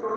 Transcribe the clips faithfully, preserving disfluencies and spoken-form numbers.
जय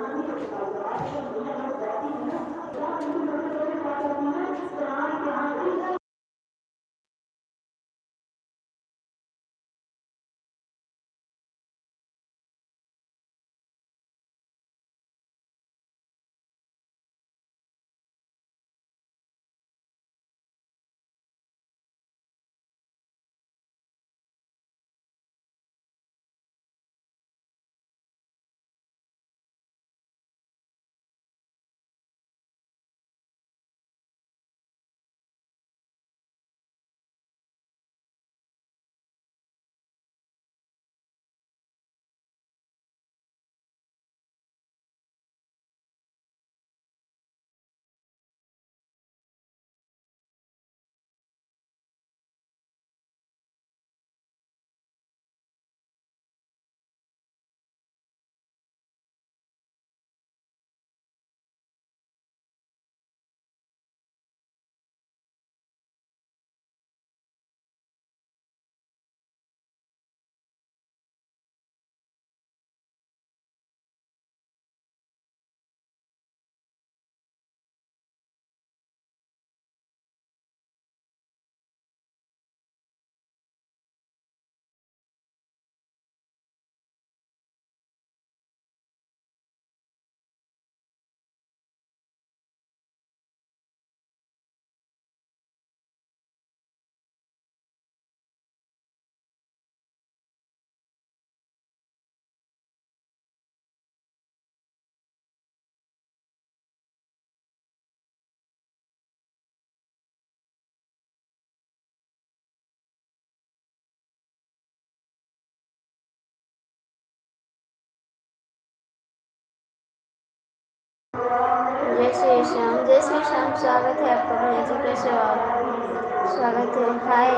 श्री श्याम, जय श्री श्याम, स्वागत है आपका भैया जी, कैसे हो आप? स्वागत है, हाय।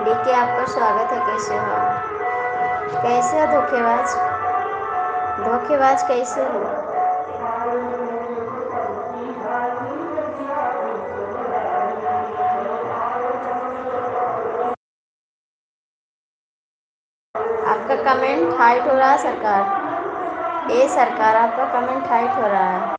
डीके, आपका स्वागत है, कैसे हो? कैसे हो धोखेबाज? धोखेबाज कैसे हो? आपका कमेंट हाइट हो रहा है सरकार, ए सरकार, आपका कमेंट हाइट हो रहा है।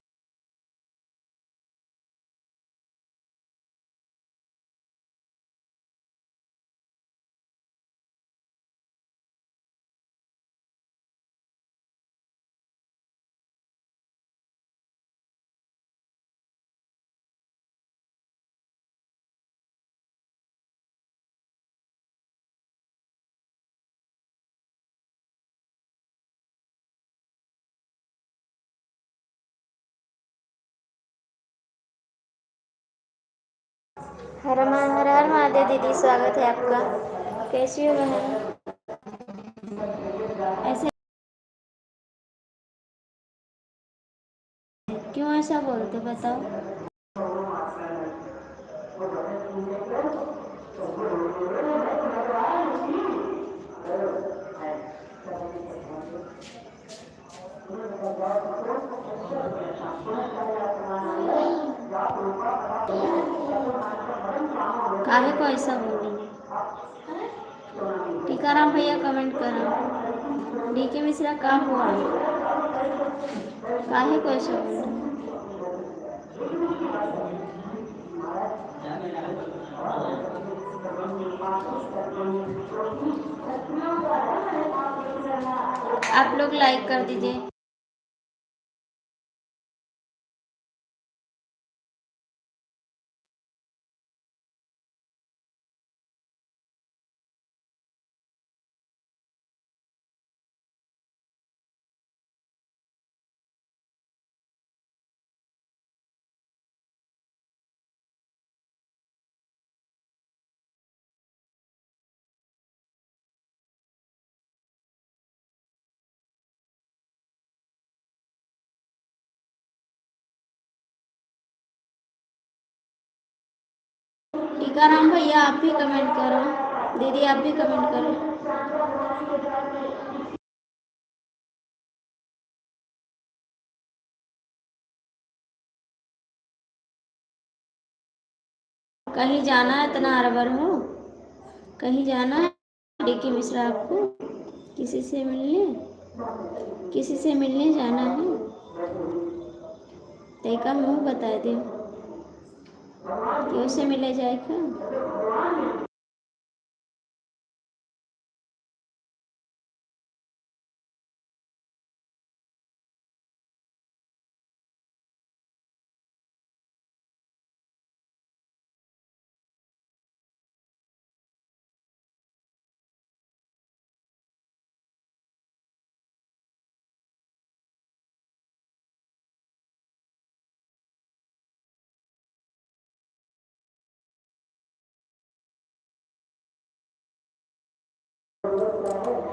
हर मा-, हर हर महादेव दीदी, स्वागत है आपका। कैसी हो बहन? ऐसे क्यों ऐसा बोलते, बताओ? काहे को ऐसा बोलेंगे? टीकाराम भैया कमेंट करा, डीके मिश्रा का हुआ? काहे को ऐसा बोलेंगे? आप लोग लाइक कर दीजिए। टीकाराम भैया, आप भी comment करो। दीदी, आप भी comment करो। कहीं जाना है इतना हड़बड़ हो? कहीं जाना है डीके मिश्रा आपको? किसी से मिलने, किसी से मिलने जाना है? तैका मुँह बता दे, क्यों से मिले जाए का?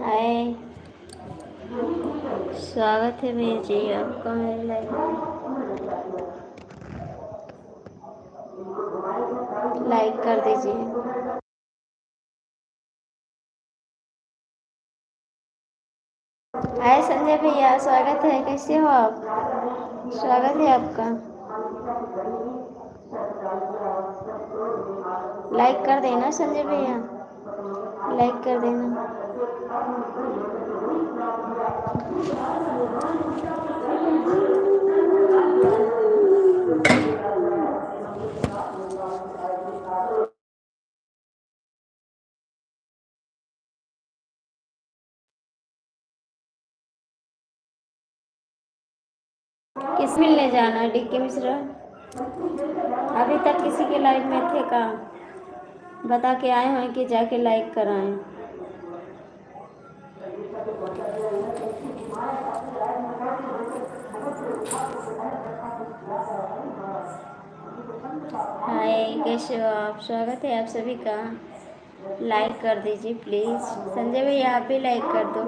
हाय, स्वागत है भैया जी आपका मेरे लाइव में। लाइक कर दीजिए। हाय संजय भैया, स्वागत है, कैसे हो आप? स्वागत है आपका। लाइक कर देना संजय भैया, लाइक कर देना। किस मिलने जाना है डीके मिश्रा? अभी तक किसी के लाइव में थे का? बता के आए हैं कि जाके लाइक कराएं। हाय, कैसे हो आप? स्वागत है आप सभी का। लाइक कर दीजिए प्लीज। संजय भैया, आप भी लाइक कर दो।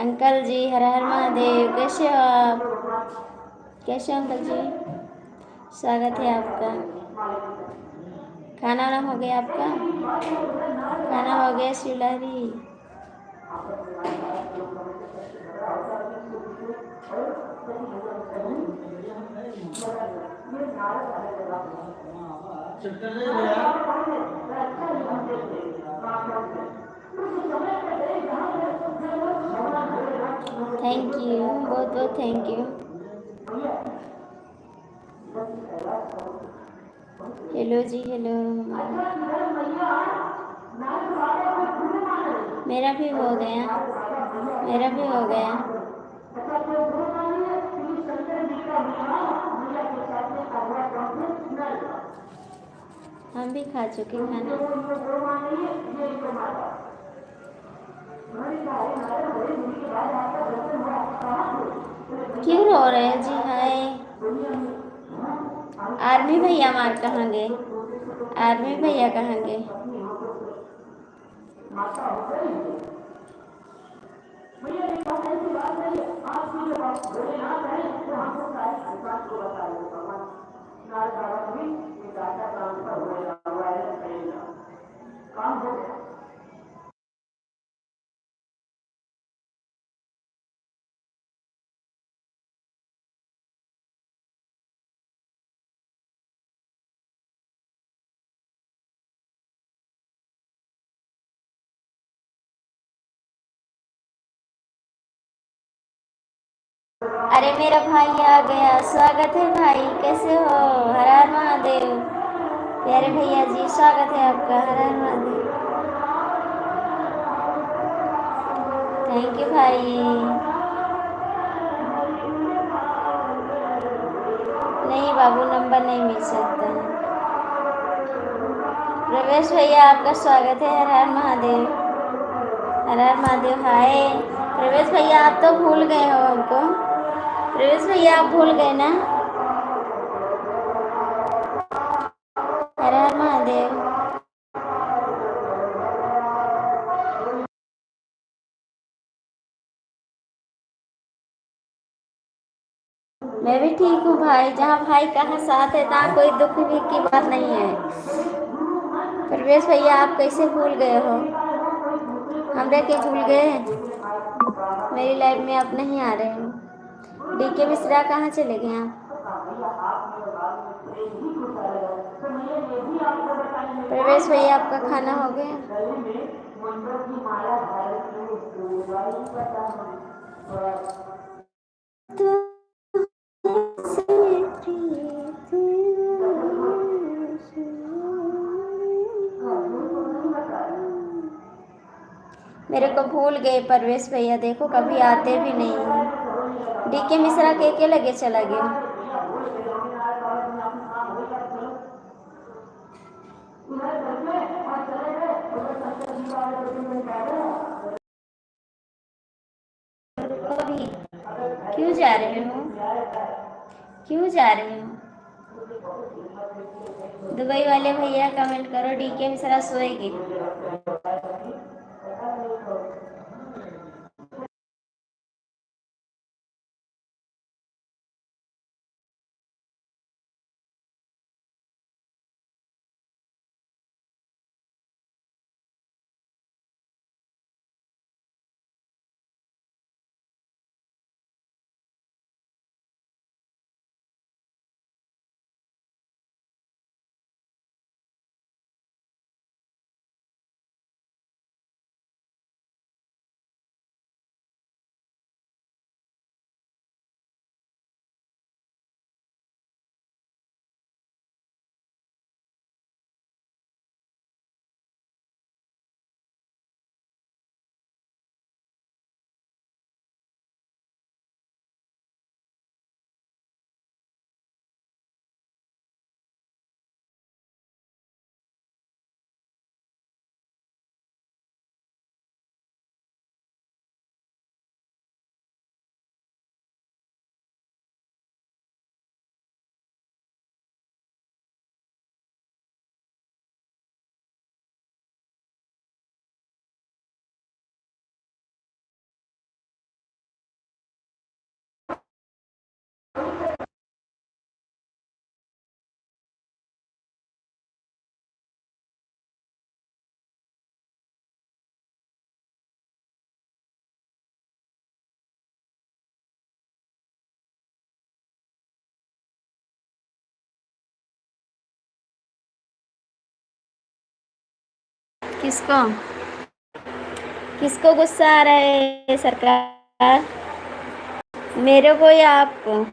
अंकल जी, हर हर महादेव, कैसे हो आप? कैसे हो अंकल जी? स्वागत है आपका। खाना वाना हो गया आपका? खाना हो गया शिवलहरी? Thank you, बहुत बहुत thank you। हेलो जी, हेलो। हमारा, मेरा भी हो गया, मेरा भी हो गया। हम भी खा चुके खाना। क्यों रो रहे जी? हाय, आर्मी भैया मार कहाँ गए? आर्मी भैया कहाँ गए? अरे, मेरा भाई आ गया, स्वागत है भाई, कैसे हो? हर हर महादेव। प्यारे भैया जी, स्वागत है आपका, हर हर महादेव। Thank you भाई। नहीं बाबू, नंबर नहीं मिल सकता है। प्रवेश भैया, आपका स्वागत है। हर हर महादेव, हर हर महादेव। हाय प्रवेश भैया, आप तो भूल गए हो हमको। प्रवेश भैया, आप भूल गए ना? हर हर महादेव। मैं भी ठीक हूँ भाई। जहाँ भाई कहाँ साथ है, तहाँ कोई दुख भी की बात नहीं है। प्रवेश भैया, आप कैसे भूल गए हो? हमरे के भूल गए? मेरी लाइफ में आप नहीं आ रहे हो। डीके मिश्रा कहाँ चले गए आप? प्रवेश भैया, आपका खाना हो गया? मेरे को भूल गए परवेश भैया, देखो कभी आते भी नहीं हैं। डीके मिश्रा के, के लगे चला गया। रुको भी, क्यों जा रहे हो? क्यों जा रहे हो? दुबई वाले भैया comment करो, डीके मिश्रा सोएगी। किसको, किसको गुस्सा आ रहा है सरकार, मेरे को या आपको?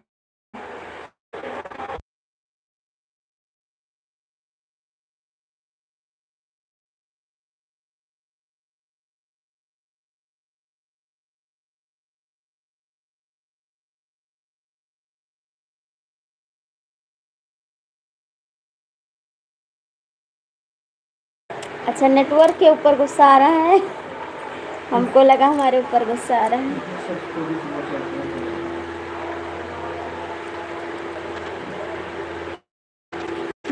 अच्छा, network के ऊपर गुस्सा आ रहा है, हमको लगा हमारे ऊपर गुस्सा आ रहा है।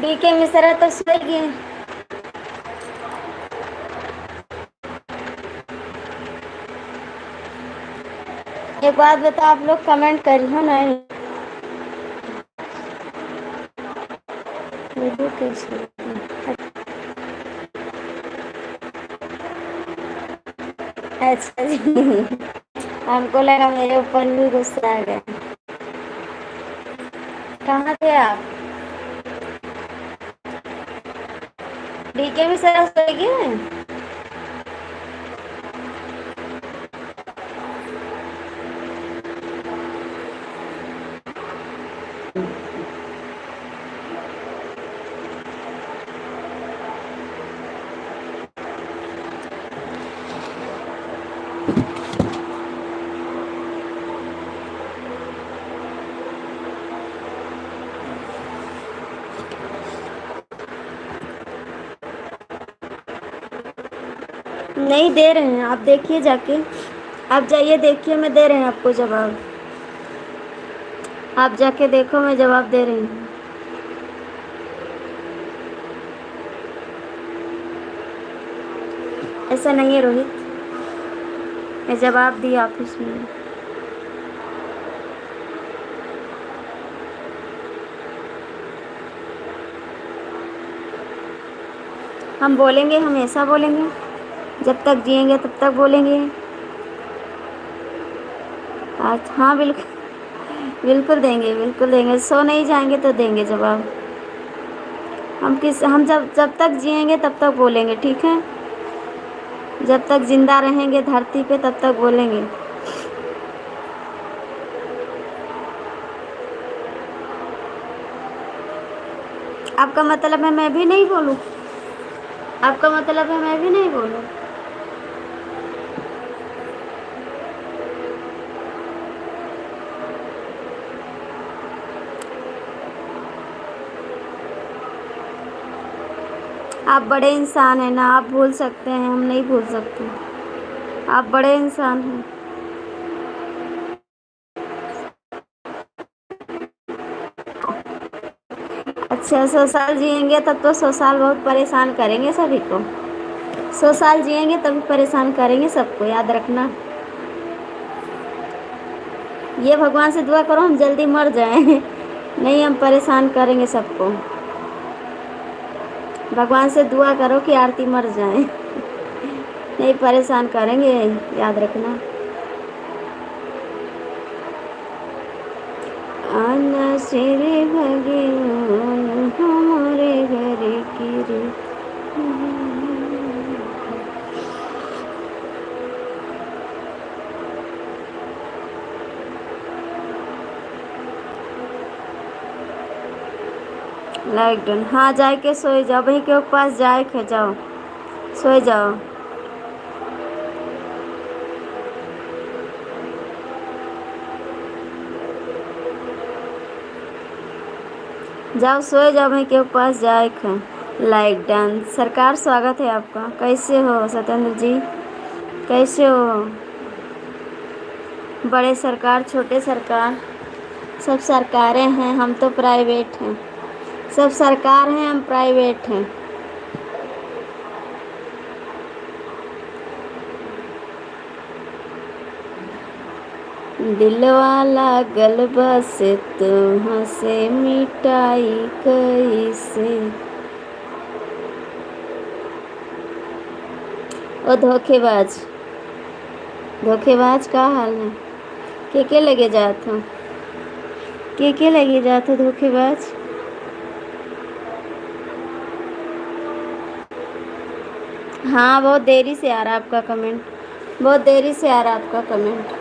डीके मिश्रा तो सोएगी। एक बात बताओ, आप लोग comment करिहो नहीं? वीडियो कैसे? अच्छा जी, हमको लगा मेरे ऊपर भी गुस्सा आ गया। कहाँ थे आप? डीके मिश्रा सोएगी? नहीं दे रहे हैं, आप देखिए जाके, आप जाइए, देखिए, मैं दे रहे हैं आपको जवाब। आप जाके देखो, मैं जवाब दे रही हूँ। ऐसा नहीं है रोहित, मैं जवाब दी ऑफिस में। हम बोलेंगे, हमेशा बोलेंगे, जब तक जिएंगे तब तक बोलेंगे। आज, हाँ, बिल्कुल, बिल्कुल देंगे, बिल्कुल देंगे। सो नहीं जाएंगे तो देंगे जवाब। हम किस, हम जब, जब तक जिएंगे तब तक बोलेंगे, ठीक है? जब तक जिंदा रहेंगे धरती पे तब तक बोलेंगे। आपका मतलब है मैं भी नहीं बोलूं? आपका मतलब है मैं भी नहीं बोलूं? आप बड़े इंसान हैं ना, आप भूल सकते हैं, हम नहीं भूल सकते। आप बड़े इंसान हैं। अच्छा, सौ साल जिएंगे तब तो सौ साल बहुत परेशान करेंगे सभी को। सौ साल जिएंगे तभी परेशान करेंगे सबको, याद रखना। ये भगवान से दुआ करो हम जल्दी मर जाएं। नहीं, हम परेशान करेंगे सबको। भगवान से दुआ करो कि आरती मर जाए। नहीं, परेशान करेंगे, याद रखना। आना शेरे भगवान हमारे घर की रे। Like done. हाँ, जाए के सोए जाओ, वहीं के पास जाए के जाओ, सोए जाओ। जाओ सोए जाओ, मैं केहू के पास जाए ख। Like done. सरकार, स्वागत है आपका। कैसे हो सत्येंद्र जी, कैसे हो? बड़े सरकार, छोटे सरकार, सब सरकारें हैं, हम तो प्राइवेट हैं। सब सरकार हैं, हम प्राइवेट हैं। दिलवा लागल बस तुहसे मिटाई कैसे। ओ धोखेबाज, धोखेबाज, का हाल है? के के लगे जात हो? के के लगे जात हो धोखेबाज? हाँ, बहुत देरी से आ रहा आपका कमेंट, बहुत देरी से आ रहा आपका कमेंट।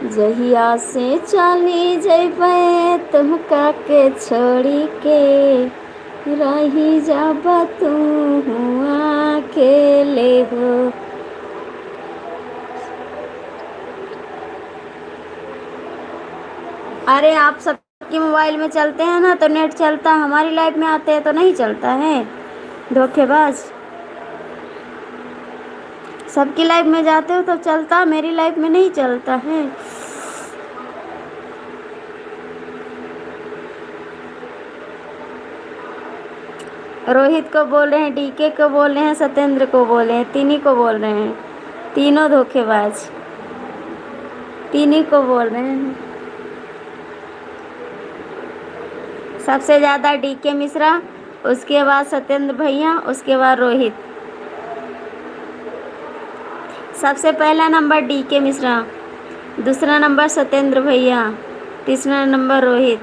जहिया से चली जइबे तुमका के छोड़ी के, रही जाबा तू अकेले हो। अरे, आप सबके मोबाइल में चलते हैं ना तो नेट चलता है, हमारी लाइफ में आते हैं तो नहीं चलता है। धोखेबाज। सबकी लाइफ में जाते हो तो चलता, मेरी लाइफ में नहीं चलता है। रोहित को बोल रहे हैं, डीके को बोल रहे हैं, सत्येंद्र को बोल रहे हैं, तीनी को बोल रहे हैं, तीनों धोखेबाज, तीनी को बोल रहे हैं। सबसे ज़्यादा डीके मिश्रा, उसके बाद सत्येंद्र भैया, उसके बाद रोहित। सबसे पहला नंबर डीके मिश्रा, दूसरा नंबर सत्येंद्र भैया, तीसरा नंबर रोहित।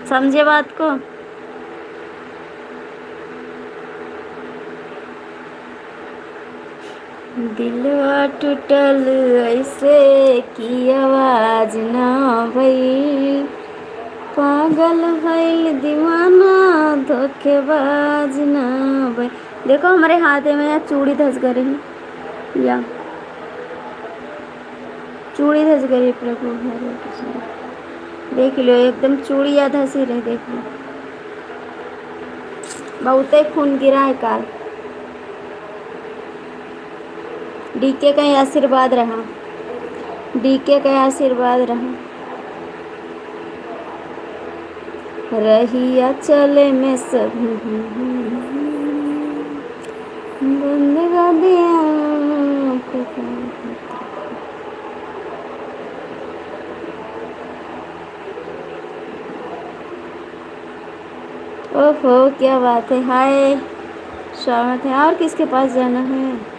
समझे बात को? दिलवा टूटल ऐसे कि आवाज ना भइल, पागल भइल दीवाना, धोखेबाज ना भइल। देखो, हमरे हाथे में या चूड़ी धस गए रही, या चूड़ी धस गए रही, प्रभु हरे कृष्ण। देख लो, एकदम चूड़ी या धसी रही, देख लो। बहुते खून गिरा है काल। डीके का आशीर्वाद रहा, डीके का आशीर्वाद रहा। रहिया चले में सब बंद कर दिया। ओहो, क्या बात है। हाय, स्वागत है। और किसके पास जाना है?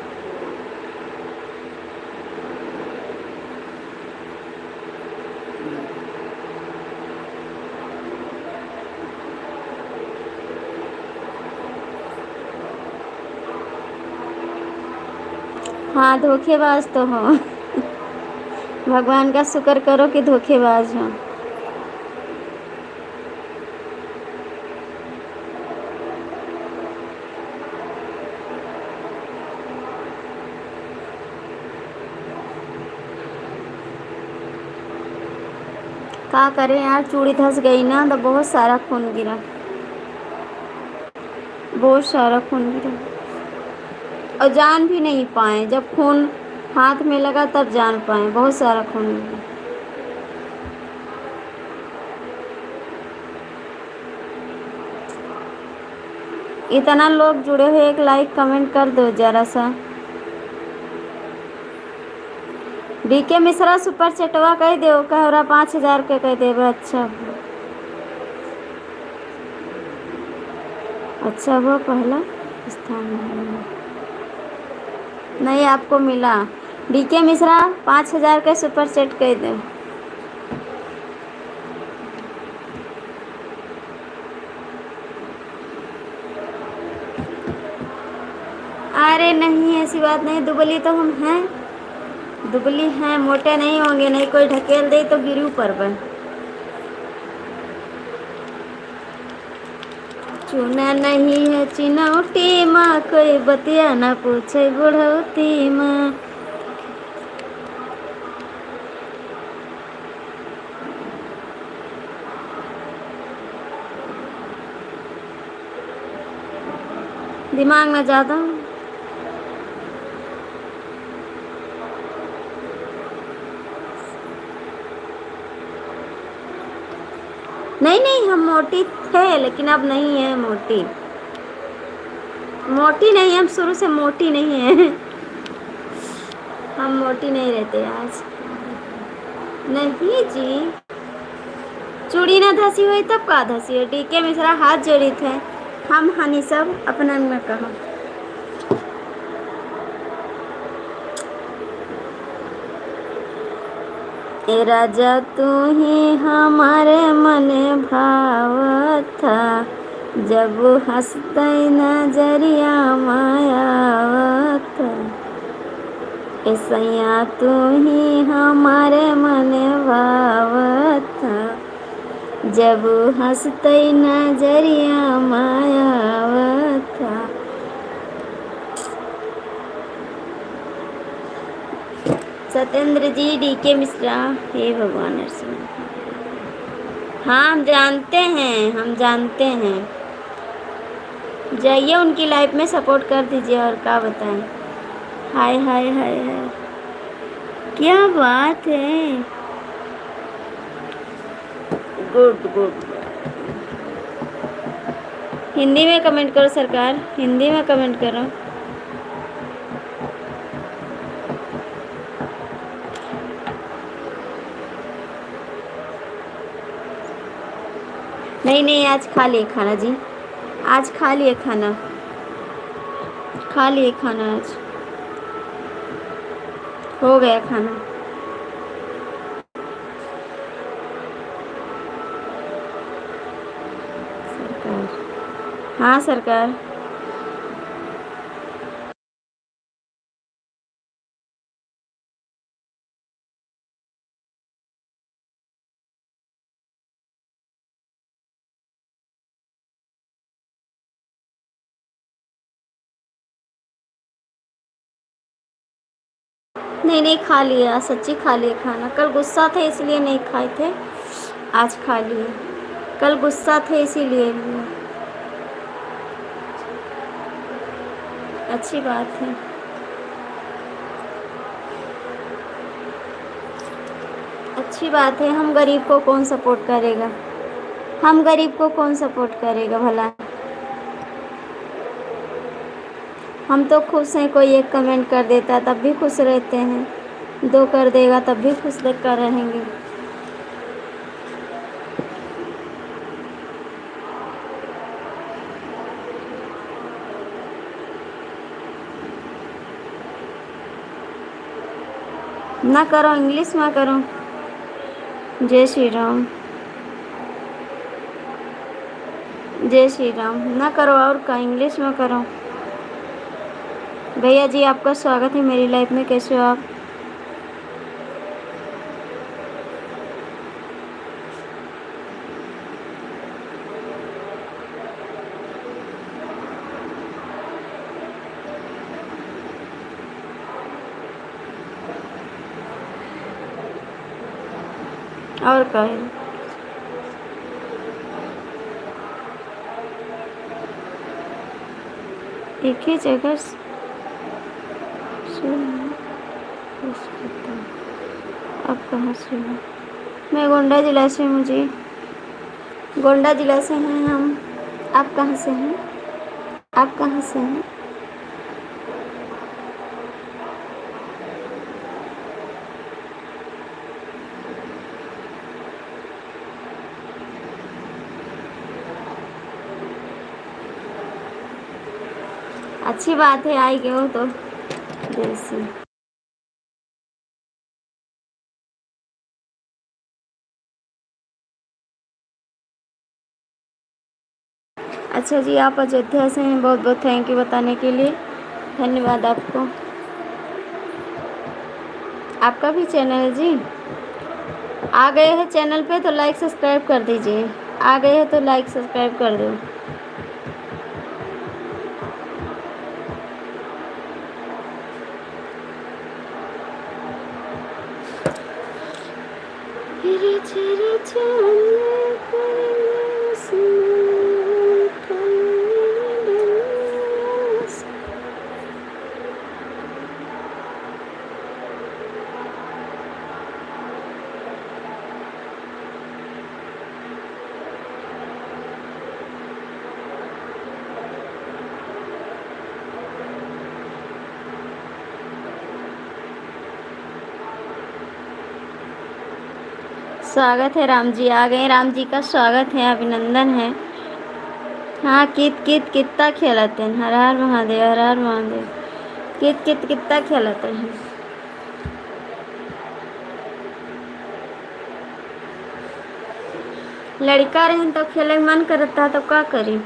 हाँ, धोखेबाज तो हो। भगवान का शुक्र करो कि धोखेबाज हो। का करें यार, चूड़ी धस गई ना, तो बहुत सारा खून गिरा, बहुत सारा खून गिरा, और जान भी नहीं पाए। जब खून हाथ में लगा, तब जान पाए, बहुत सारा खून गिरा। इतना लोग जुड़े हुए, एक like comment कर दो जरा सा। डीके मिश्रा super चैटवा कह दो, कहरा पाँच हजार के कह देबे। अच्छा, अच्छा, वो पहला स्थान नहीं, आपको मिला। डीके मिश्रा पाँच हजार के super chat कह दो। अरे नहीं, ऐसी बात नहीं, दुबली तो हम हैं, दुबली हैं, मोटे नहीं होंगे, नहीं कोई ढकेल दे तो गिरी ऊपर पर। चूना नहीं है चिनौटी मा, कोई बतिया ना पूछे बुढ़ौती मा। दिमाग ना ज्यादा। नहीं, नहीं, हम मोटी थे, लेकिन अब नहीं है मोटी। मोटी नहीं, हम शुरू से मोटी नहीं है। हम मोटी नहीं रहते आज। नहीं जी, चूड़ी ना धसी हुई तब का धसी है? डीके मिश्रा हाथ जोड़ी थे, हम हनी सब अपनन में कहा। ए राजा तू ही हमारे मन भावत था, जब हंसते नजरिया मायावत था। ए सैया तू ही हमारे मन भावत था, जब हंसते नजरिया मायावत था। सत्येंद्र जी, डीके मिश्रा, हे भगवान नरसिंह। हाँ, हम जानते हैं, हम जानते हैं। जाइए उनकी live में support कर दीजिए, और का बताएं। हाय, हाय, हाय, हाय, क्या बात है। Good, good। हिंदी में comment करो सरकार, हिंदी में comment करो। नहीं, नहीं, आज खा लिए खाना जी, आज खा लिए खाना, खा लिए खाना, आज हो गया खाना। सरकार, हाँ सरकार। नहीं, नहीं, खा लिया, सच्ची खा लिया खाना। कल गुस्सा थे इसलिए नहीं खाए थे, आज खा लिए। कल गुस्सा थे इसीलिए लिए। अच्छी बात है, अच्छी बात है। हम गरीब को कौन support करेगा? हम गरीब को कौन support करेगा भला? हम तो खुश हैं, कोई एक comment कर देता तब भी खुश रहते हैं, दो कर देगा तब भी खुश देख कर रहेंगे। ना करो, English में करो। जय श्री राम, जय श्री राम। ना करो, और का, English में करो। भैया जी, आपका स्वागत है मेरी live में, कैसे हो आप? और का है? एक ही जगह से, से, आप कहाँ से हो? मैं गोंडा जिला से हूँ जी। गोंडा जिला से हैं हम। आप कहाँ से हैं? आप कहाँ से हैं? अच्छी बात है, आई गए हो तो दिल से। अच्छा जी, आप अयोध्या से हैं, बहुत बहुत thank you बताने के लिए, धन्यवाद आपको। आपका भी channel जी, आ गए हैं channel पे तो like subscribe कर दीजिए, आ गए हैं तो like subscribe कर दो। स्वागत है राम जी, आ गए, राम जी का स्वागत है, अभिनंदन है। हाँ, कित कित कित्ता खेलत हैं, हर हर महादेव, हर हर महादेव, कित कित कित्ता खेलत हैं। लड़िका रहेन तो खेले के मन करत है, तो का करी?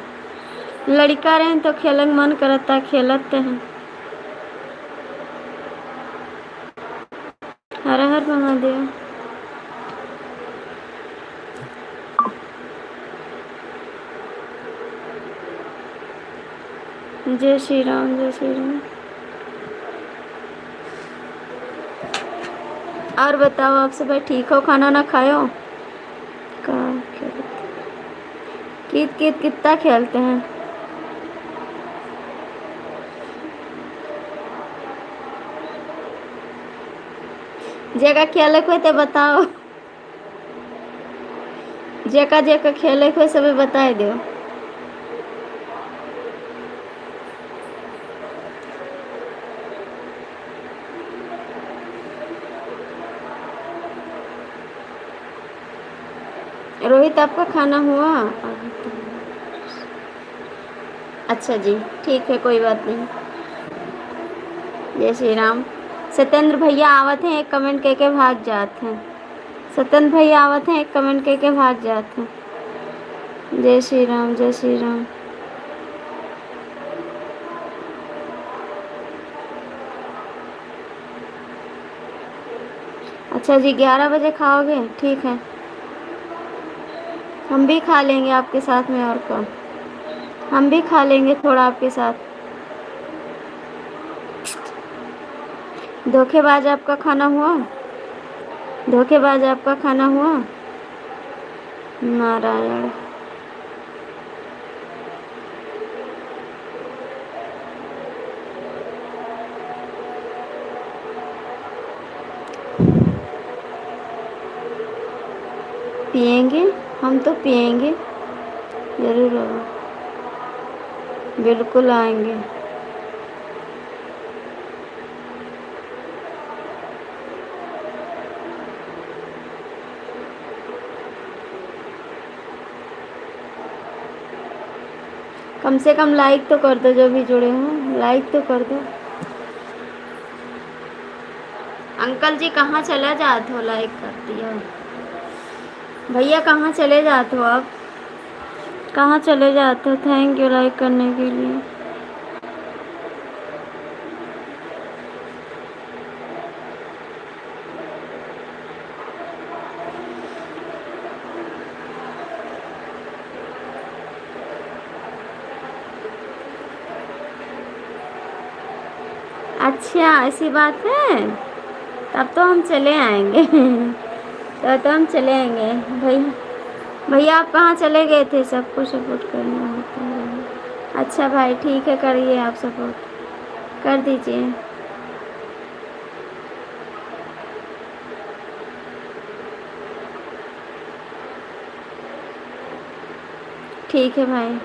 लड़िका रहेन तो खेले के मन करत है, खेलत हैं। हर हर महादेव। जय श्री राम, जय श्री राम। और बताओ, आप सब ठीक हो? खाना ना खायो? का खेलते? कित कित कित्ता खेलते हैं? जेका खेले को है ते बताओ। जेका जेका खेले को है सबे बताए दो। रोहित, आपका खाना हुआ? अच्छा जी, ठीक है, कोई बात नहीं। जय श्री राम। सत्येंद्र भैया आवत हैं, एक comment कह के भाग जात हैं। सत्येंद्र भैया आवत हैं, एक comment कह के भाग जात हैं। जय श्री राम, जय श्री राम। अच्छा जी, ग्यारह बजे खाओगे? ठीक है, हम भी खा लेंगे आपके साथ में, और क्या, हम भी खा लेंगे थोड़ा आपके साथ। धोखेबाज, आपका खाना हुआ? धोखेबाज, आपका खाना हुआ? नारायण। पिएंगे, हम तो पिएंगे, जरूर आवा, बिल्कुल आएंगे। कम से कम like तो कर दो, जो भी जुड़े हो, like तो कर दो। अंकल जी, कहाँ चला जात हो? Like कर दिया। भैया, कहाँ चले जात हो आप? कहाँ चले जात हो? Thank you like करने के लिए। अच्छा, ऐसी बात है, तब तो हम चले आएंगे। तो, तो हम चले आएंगे। भैया, भैया, आप कहाँ चले गए थे? सबको support करना होता है। अच्छा भाई, ठीक है, करिए आप support, कर दीजिए। ठीक है भाई।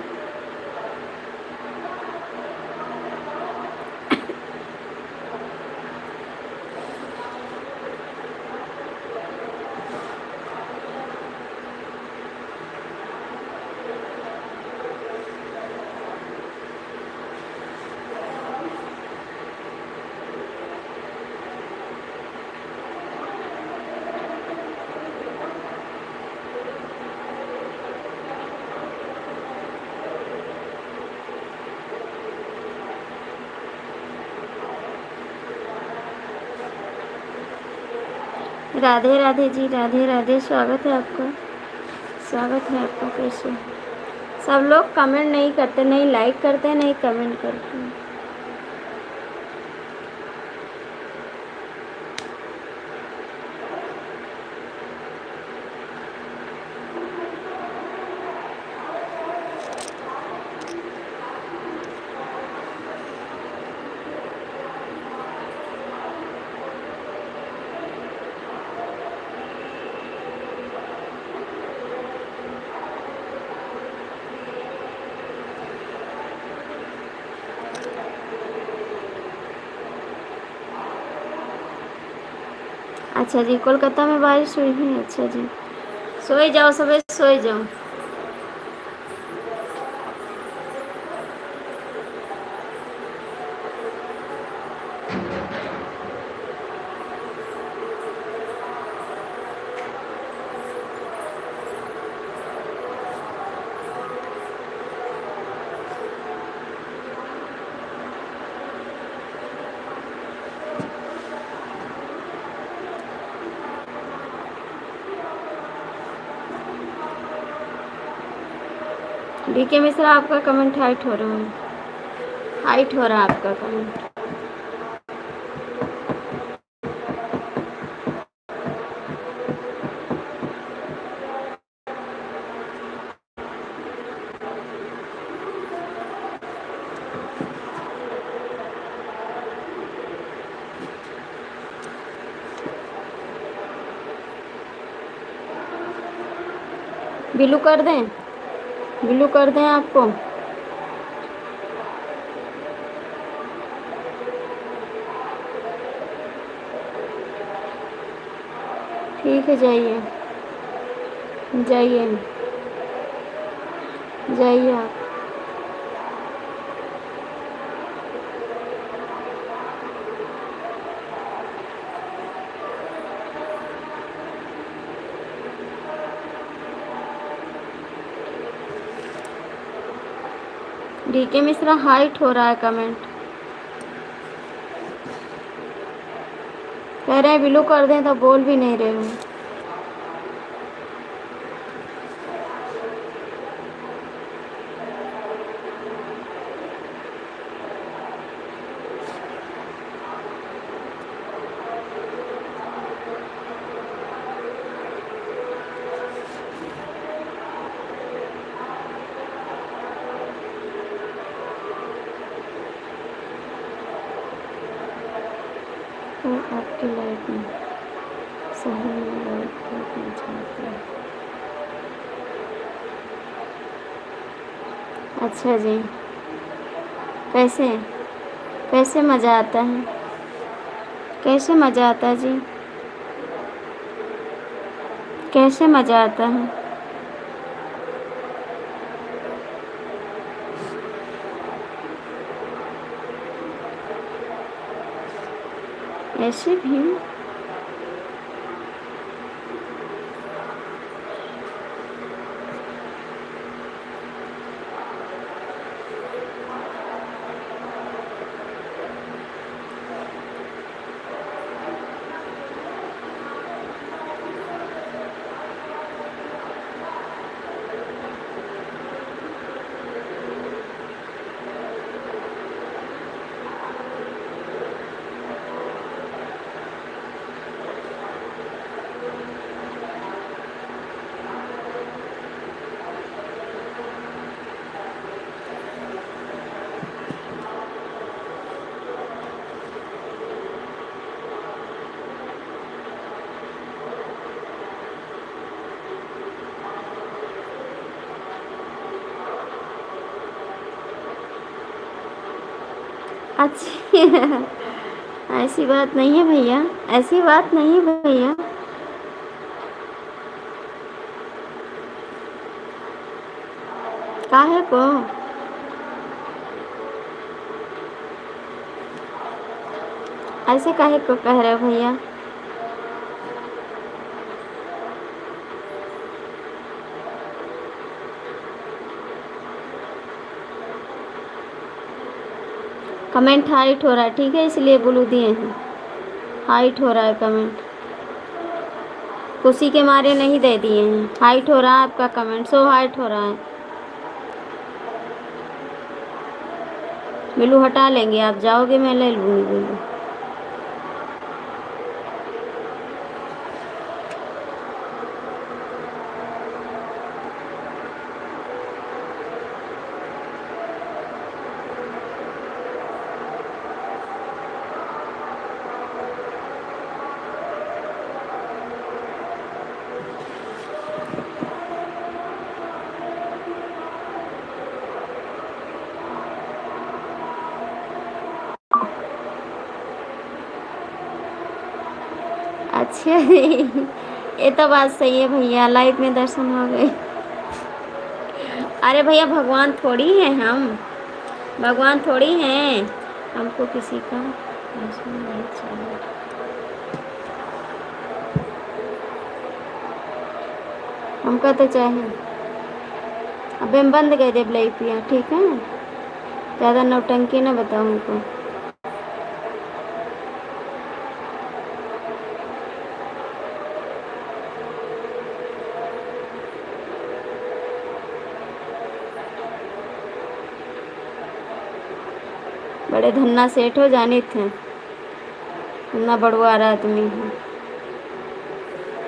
राधे राधे जी, राधे राधे, स्वागत है आपका, स्वागत है आपका। कैसे सब लोग comment नहीं करते, नहीं like करते, नहीं comment करते। अच्छा जी, कोलकाता में बारिश हुई है। अच्छा जी, सोए जाओ, सबे सोए जाओ। डीके मिश्रा, आपका comment hide हो रहा है, hide हो रहा है आपका comment। ब्लू कर दें, ब्लू कर दें आपको? ठीक है, जाइए, जाइए, जाइए आप। डीके मिश्रा, हाइट हो रहा है कमेंट। कह रहे हैं ब्लू कर दें तो बोल भी नहीं रहे हो। तो आपकी लाइफ में सही में लाइफ बहुत मजा आती है। अच्छा जी, कैसे, कैसे मज़ा आता है, कैसे मज़ा आता है जी, कैसे मज़ा आता है? ऐसे भी अच्छी ऐसी बात नहीं है भैया, ऐसी बात नहीं है भैया। काहे को? ऐसे काहे को कह रहे हो भैया? कमेंट हाइट हो रहा है, ठीक है, इसलिए ब्लू दिए हैं, हाइट हो रहा है कमेंट, खुशी के मारे नहीं दे दिए हैं। हाइट हो रहा है आपका कमेंट, सो हाइट हो रहा है। ब्लू हटा लेंगे, आप जाओगे, मैं ले लूँगी ब्लू। अच्छा, ये तो बात सही है भैया, लाइव में दर्शन हो गए। अरे भैया, भगवान थोड़ी हैं हम, भगवान थोड़ी हैं, हमको किसी का दर्शन नहीं चाहिए। हमका तो चाहे। अबे हम बंद कर देब लाइव पिया, ठीक है? ज़्यादा नौटंकी ना बताओ हमको। बड़े धन्ना सेठ हो जानित हैं। इतना बड़ुआर आदमी है।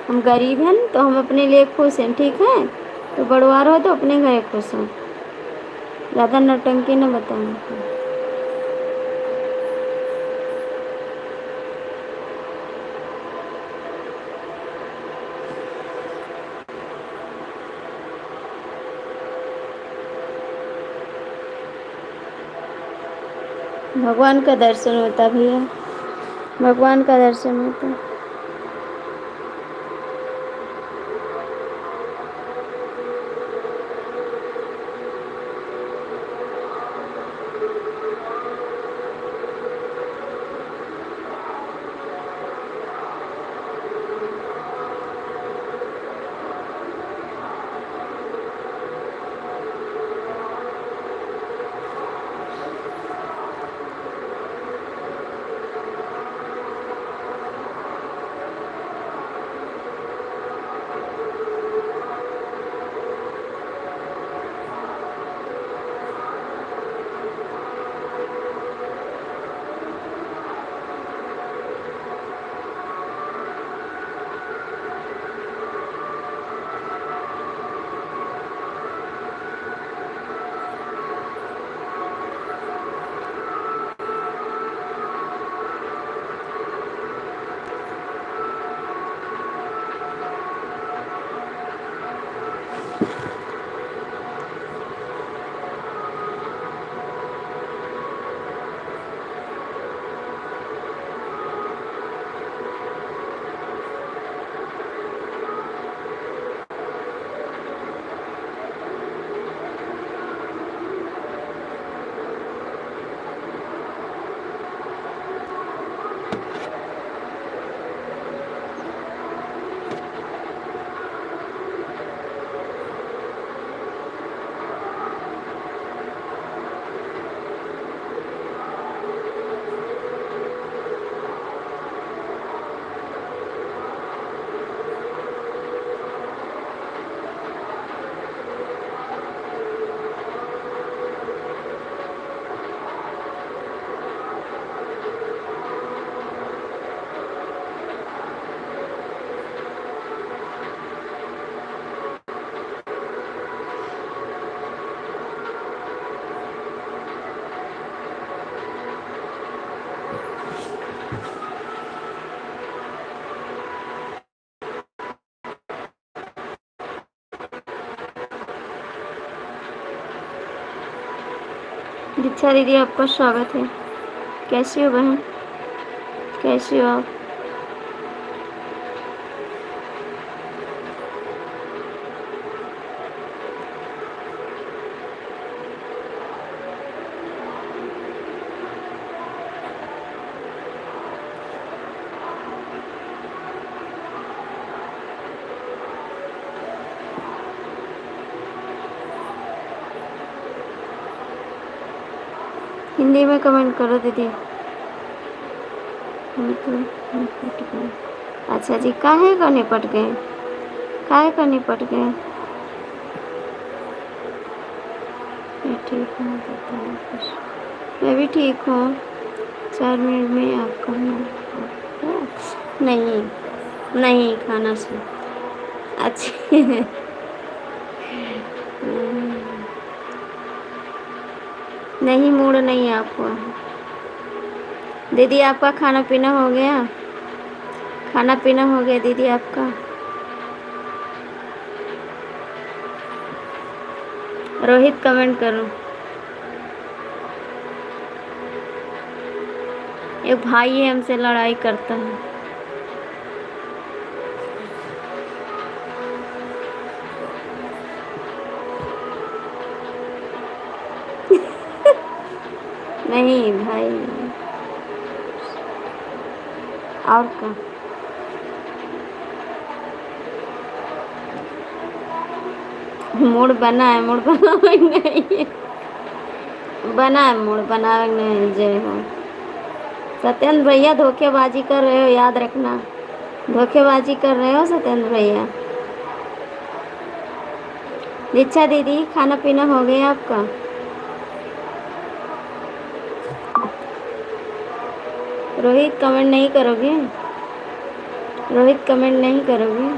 हम गरीब हैं तो हम अपने लिए खुश हैं, ठीक है? तो बड़ुआर हो तो अपने घरे खुश हो, ज़्यादा नौटंकी न बताओ। भगवान का दर्शन होता भैया, भगवान का दर्शन होता। दीक्षा दीदी, आपका स्वागत है। कैसी हो बहन, कैसी हो आप? हिंदी में comment करो दीदी। हम तो निपट गए। अच्छा जी, काहे का निपट गए? काहे का निपट गए? मैं ठीक हूँ, बताइए कुछ। मैं भी ठीक हूँ। चार मिनट में आपका हूँ। नहीं, नहीं, खाना से। अच्छा। नहीं, mood नहीं आपको। दीदी, आपका खाना पीना हो गया? खाना पीना हो गया दीदी आपका? रोहित, comment करो। एक भाई है, हमसे लड़ाई करता है। नहीं भाई, और का? Mood बना है, mood बनावे नहीं है। बना है mood, बनावे नहीं, जय हो। सत्येंद्र भैया, धोखेबाजी कर रहे हो, याद रखना। धोखेबाजी कर रहे हो सत्येंद्र भैया। दीक्षा दीदी, खाना पीना हो गया आपका? रोहित, comment नहीं करोगे? रोहित, comment नहीं करोगे?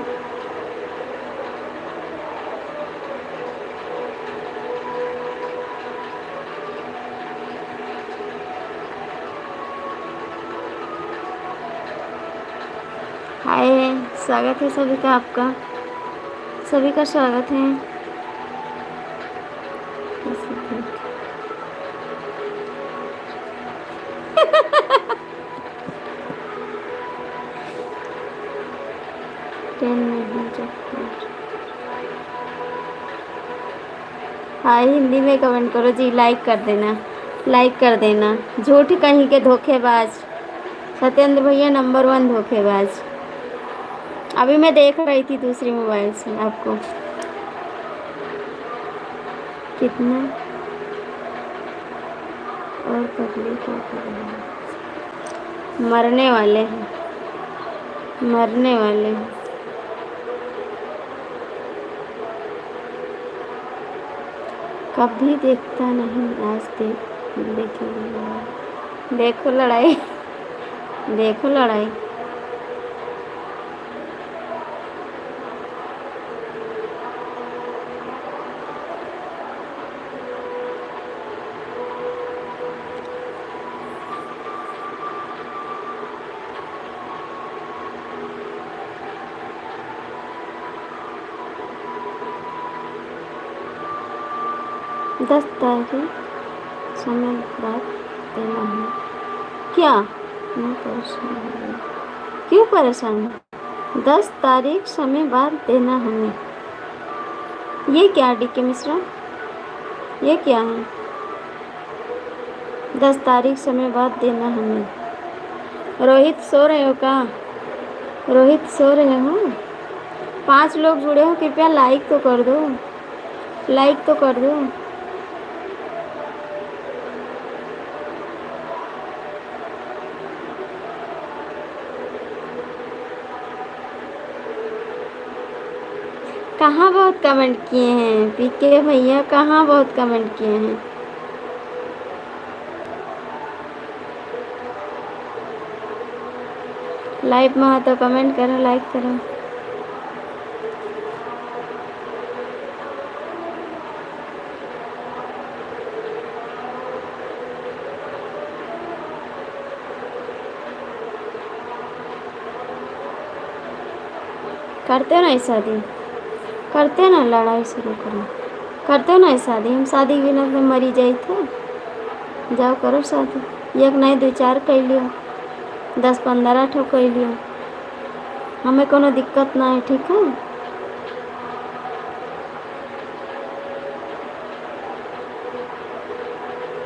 हाय, स्वागत है सभी का आपका, सभी का स्वागत है। नहीं जो। हाँ, हिंदी में कमेंट करो जी, लाइक कर देना, लाइक कर देना। झूठ कहीं के धोखेबाज, सत्येंद्र भैया नंबर वन धोखेबाज। अभी मैं देख रही थी दूसरी मोबाइल से आपको। कितना और पगली क्या कर रही है? मरने वाले हैं, मरने वाले हैं। कभी देखता नहीं, आज देख, देखेंगे। देखो लड़ाई, देखो लड़ाई। दस तारीख समय बाद देना है। क्या? मैं परेशान हो गई। क्यों परेशान है? दस तारीख समय बाद देना हमें। ये क्या डीके मिश्रा? ये क्या है? दस तारीख समय बाद देना हमें। रोहित सो रहे हो का? रोहित सो रहे हो? पाँच लोग जुड़े हो, कृपया लाइक तो कर दो, लाइक तो कर दो। कहाँ बहुत कमेंट किए हैं पीके भैया, कहाँ बहुत कमेंट किए हैं? लाइव में हो तो कमेंट करो, लाइक करो। करते हो ना ये शादी, करते हो ना लड़ाई शुरू करो, करते हो ना ये शादी। हम शादी के बिना तो मरी जाई थे। जाओ करो शादी, एक नहीं दो चार कर लियो, दस पन्द्रह ठो कर लियो, हमें कोनो दिक्कत ना है, ठीक है?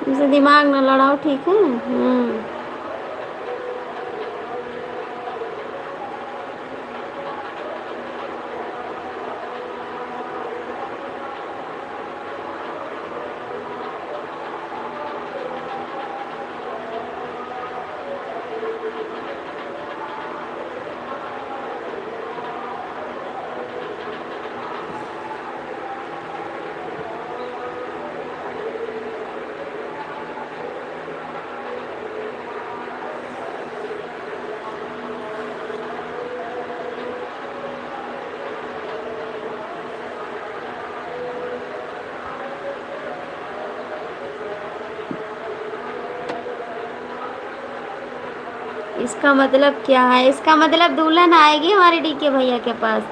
इसे दिमाग ना लड़ाओ, ठीक है? हम्म। इसका मतलब क्या है? इसका मतलब दुल्हन आएगी हमारे डीके भैया के पास,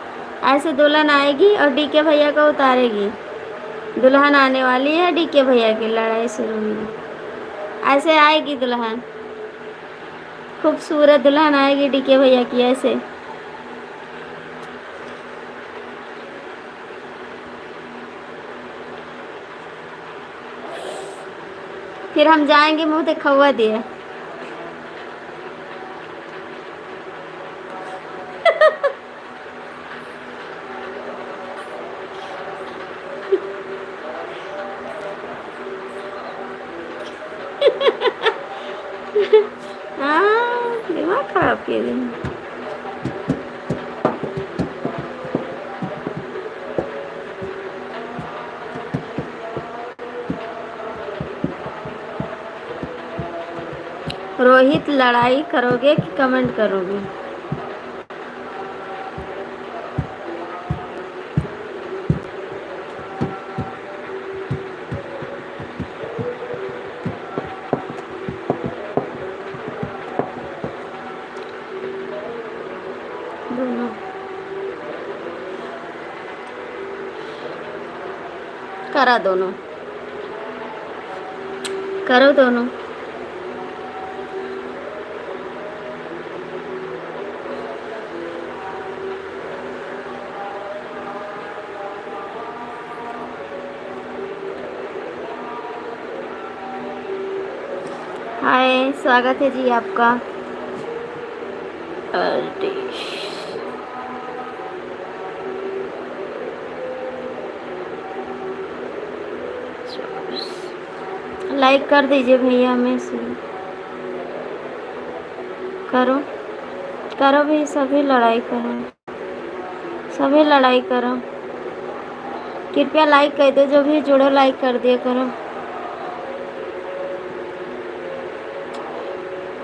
ऐसे दुल्हन आएगी और डीके भैया को उतारेगी। दुल्हन आने वाली है, डीके भैया की लड़ाई शुरू हुई, ऐसे आएगी दुल्हन, खूबसूरत दुल्हन आएगी डीके भैया की ऐसे। फिर हम जाएंगे मुँह देखौआ दिए। हाँ, दिमाग खराब किए दिन। रोहित, लड़ाई करोगे कि कमेंट करोगे? दोनों। करा दोनों। करो दोनों। हाय, स्वागत है जी आपका। अरे। Like कर दीजिए भैया, हमें से करो, करो भी, सभी लड़ाई करो, सभी लड़ाई करो। कृपया like कर दो, जो भी जुड़ो like कर दिया करो।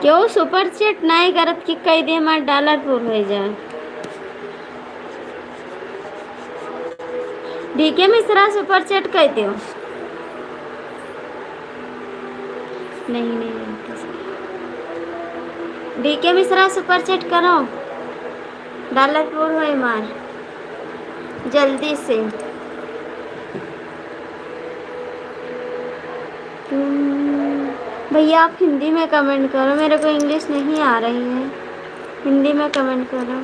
क्यों super chat नहीं करत कि कह दे हमार dollar full हो जाए। डीके मिश्रा super chat कर दो। नहीं, नहीं, नहीं। डीके मिश्रा super chat करो, dollar full होए मार जल्दी से। तुम, भैया आप हिंदी में comment करो, मेरे को English नहीं आ रही है, हिंदी में comment करो।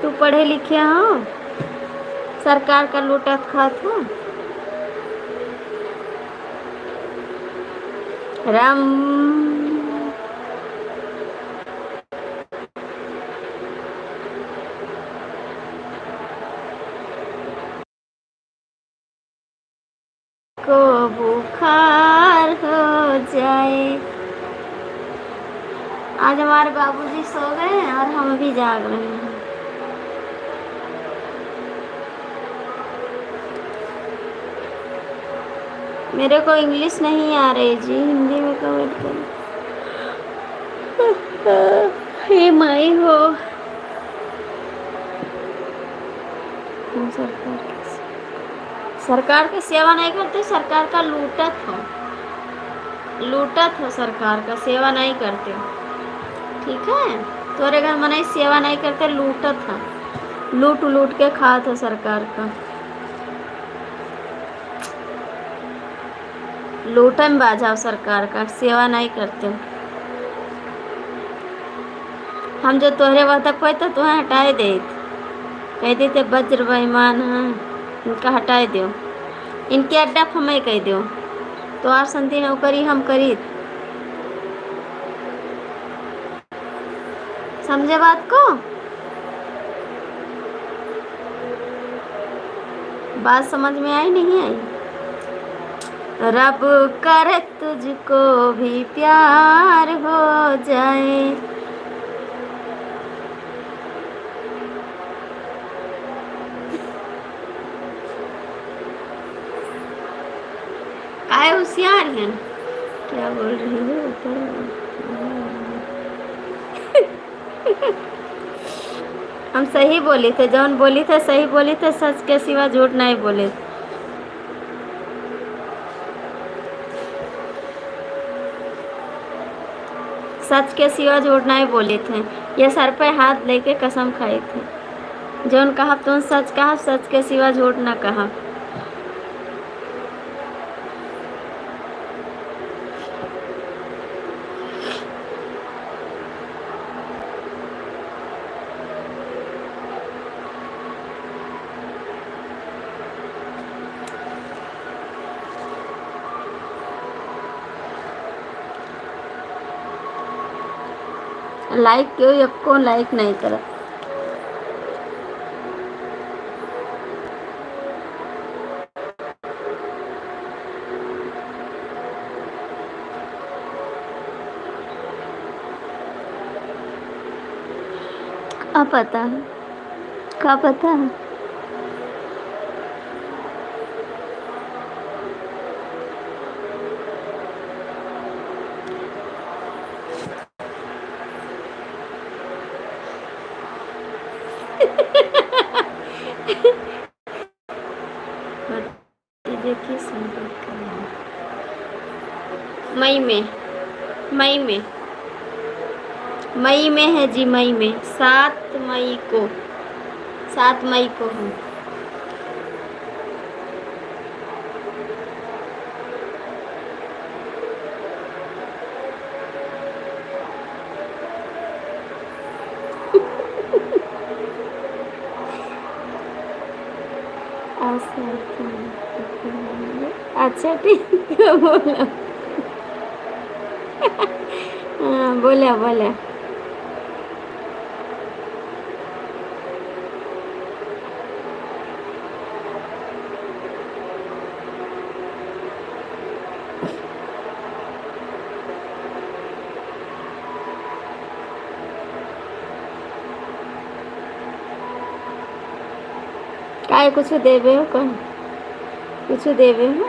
तू पढ़े लिखे हो, सरकार का लूटत खात हो। राम। को बुखार हो जाए। आज हमारे बाबूजी सो गए हैं और हम भी जाग रहे हैं। मेरे को English नहीं आ रही जी, हिंदी में comment करो। हे माई हो। हम सरकार के, सरकार के सेवा नहीं करते, सरकार का लूटत हो, लूटत हो, सरकार का सेवा नहीं करते, ठीक है? तोरे घर मनई सेवा नहीं करते, लूटत हो, लूट लूट के खात हो सरकार का। लूटन बाजाओ सरकार का, सेवा नहीं करते। हम जो तोहरे वहदक होए तो तुहें हटाए देत, कह देते वज्र बेईमान हैं, इनका हटाए दो, इनके अड्डा पर हमें कह दो, तो आप संती नौकरी हम करीत। समझे बात को? बात समझ में आई, नहीं आई? रब करे तुझको भी प्यार हो जाए। काहे होशियार हैं? क्या बोल रही हो ऊपर? हम सही बोली थे, जौन बोली थे सही बोली थे, सच के सिवा झूठ नहीं बोले। सच के सिवा झूठ नहीं बोली थे। ये सर पे हाथ लेके कसम खाई थे। जौन कहब तौन सच कहब, सच के सिवा झूठ ना कहब। Like क्यों एको like नहीं करत? का पता है, का पता है? देखिए, शादी का मई में, मई में, मई में है जी, मई में, सात मई को, सात मई को है। अच्छा, ठीक है, बोला। हाँ, बोला, बोला। काहे, कुछ देबे हो का? कुछ देबे हो?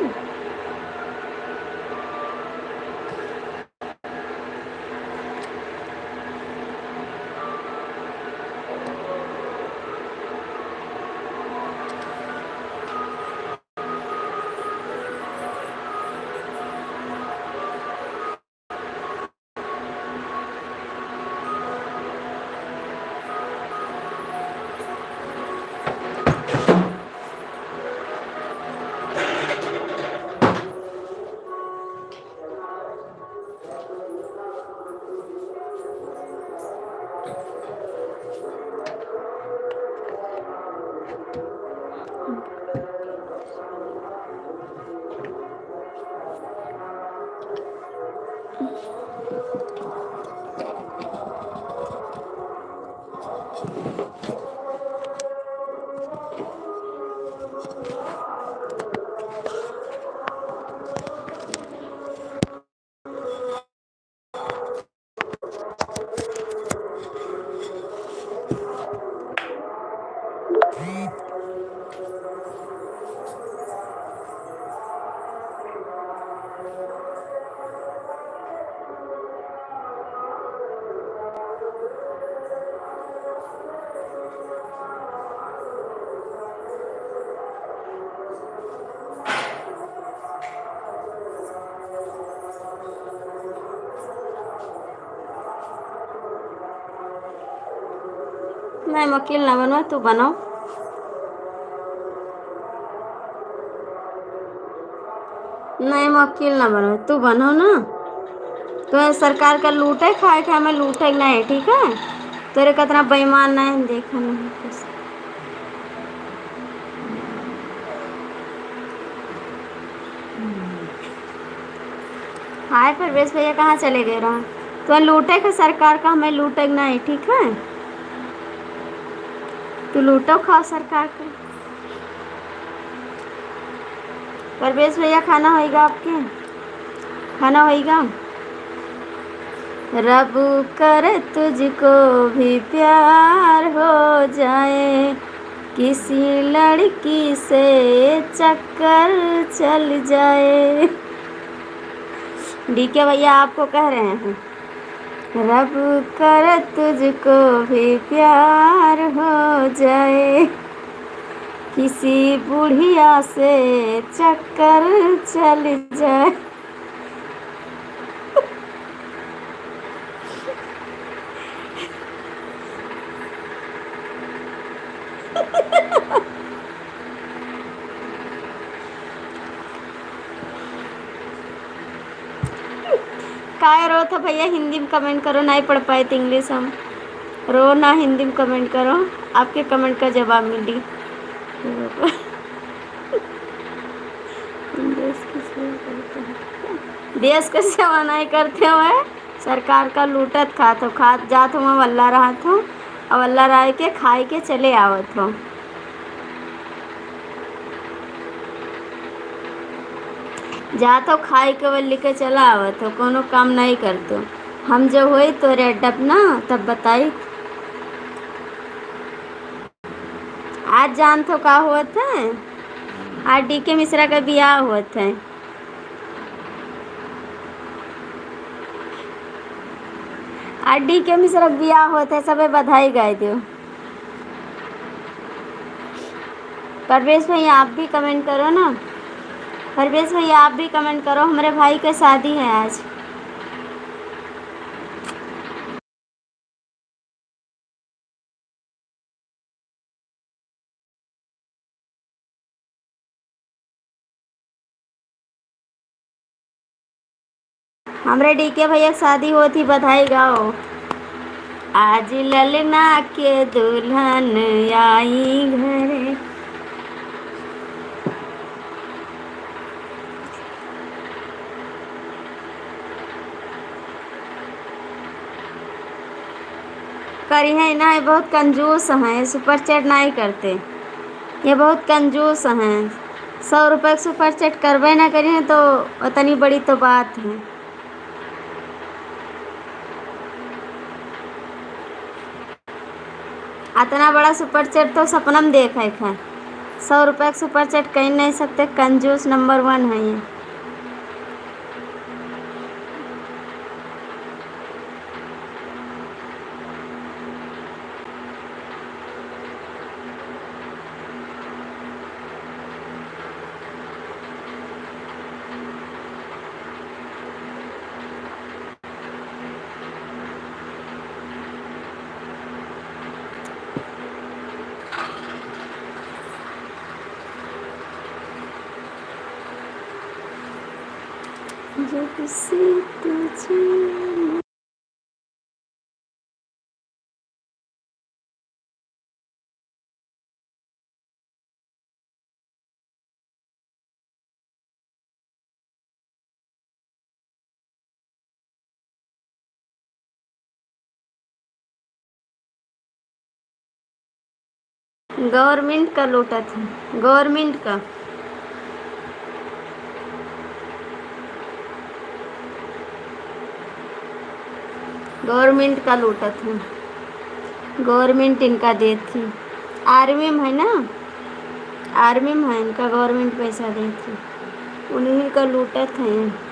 नहीं, हम वकील ना बनवा, तू बनाओ। नहीं, हम वकील ना बनवा, तू बनाओ ना। तो सरकार का लूटे खाए के, हमें लूटे के नहीं, ठीक है? तोरे कतना बेईमान नहीं, हम देखा नहीं कुछ। हाय परवेश भैया, कहाँ चले गए रहा? तो लूटे के सरकार का, हमें लूटे के नहीं, ठीक है? तू लूटो खाओ सरकार का। परवेश भैया, खाना होइगा आपके? खाना होइगा? रब करे तुझको भी प्यार हो जाए, किसी लड़की से चक्कर चल जाए। डीके भैया आपको कह रहे हैं, रब करे तुझको भी प्यार हो जाए, किसी बुढ़िया से चक्कर चल जाए। काहे रोत हो भैया, हिंदी में comment करो, नहीं पढ़ पाए तो English हम। रो ना, हिंदी में comment करो, आपके comment का जवाब मिली। देश की सेवा करते हैं। देश के सेवा नहीं करते हुए सरकार का लूटत खात हो, खात जात हो, वल्ला रहत हो, और वल्ला रह के खाए के चले आवत हो। जात हो खाए के वल्ली के चला आवत हो, कोनो काम नहीं करत हो। हम जब होई तोरे अड्डा पे ना, तब बताई। आज जानत हो का होत है? आज डीके मिश्रा का बियाह होत है। आज डीके मिश्रा का बियाह होत है, सबे बधाई गाय दियो। परवेश भैया, आप भी comment करो ना। परवेश भैया, आप भी comment करो, हमरे भाई के शादी है आज। हमरे डीके भैया के शादी होत ही, बधाई गाओ। आज ललना के दुल्हन आई घरे। करी है ना, ये बहुत कंजूस हैं, ये super chat नहीं करते, ये बहुत कंजूस हैं। सौ रुपये के super chat करबे ना करी हैं तो उतनी बड़ी तो बात है। अतना बड़ा super chat तो सपना में देखे है। सौ रुपये के super chat कहीं नहीं सकते, कंजूस number one है ये। जब से तुझे Government का लूटत है, government का, government का लूटत है, government इनका देत है। Army में है ना, army में है, इनका government पैसा देत है, उन्हीं का लूटत है।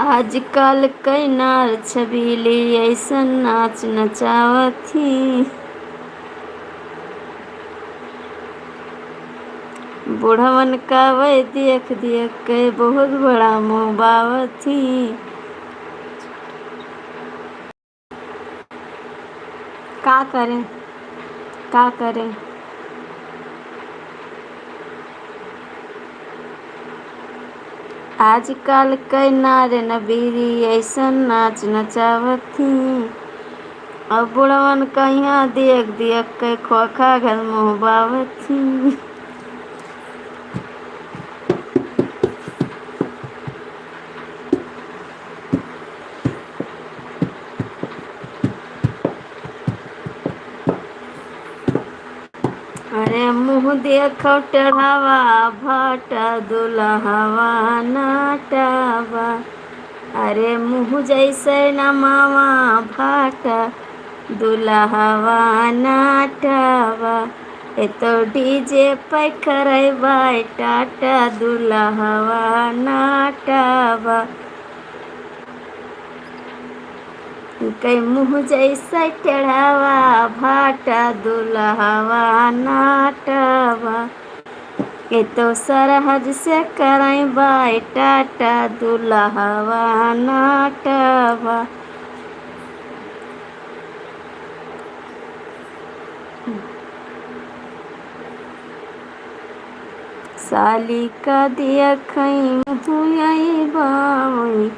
आजकल कै नार छबीली ऐसन नाच नचावत ही। बुढ़वन का वै देख देख के बहुत बड़ा मुँह बावत ही। का करें, का करें? आजकल कै नार न बीरी ऐसन नाच नचावत ही। अब बुढ़वन कहिया देख देख के खोखा घर मुँह बावत ही। अरे मुँह देखो टेढ़ावा, भाटा दुलहवा नाटावा। अरे मुँह जैसे नमावा, भाटा दुलहवा नाटावा। ए तो DJ पे करैबा, टाटा दुलहवा नाटावा। कै मुँह जैसे टेढ़ावा, भाटा दुलहवा नाटावा। ए तो सरहज से करैबा, टाटा दुलहवा नाटावा। साली का देखै मुँह आई बावई।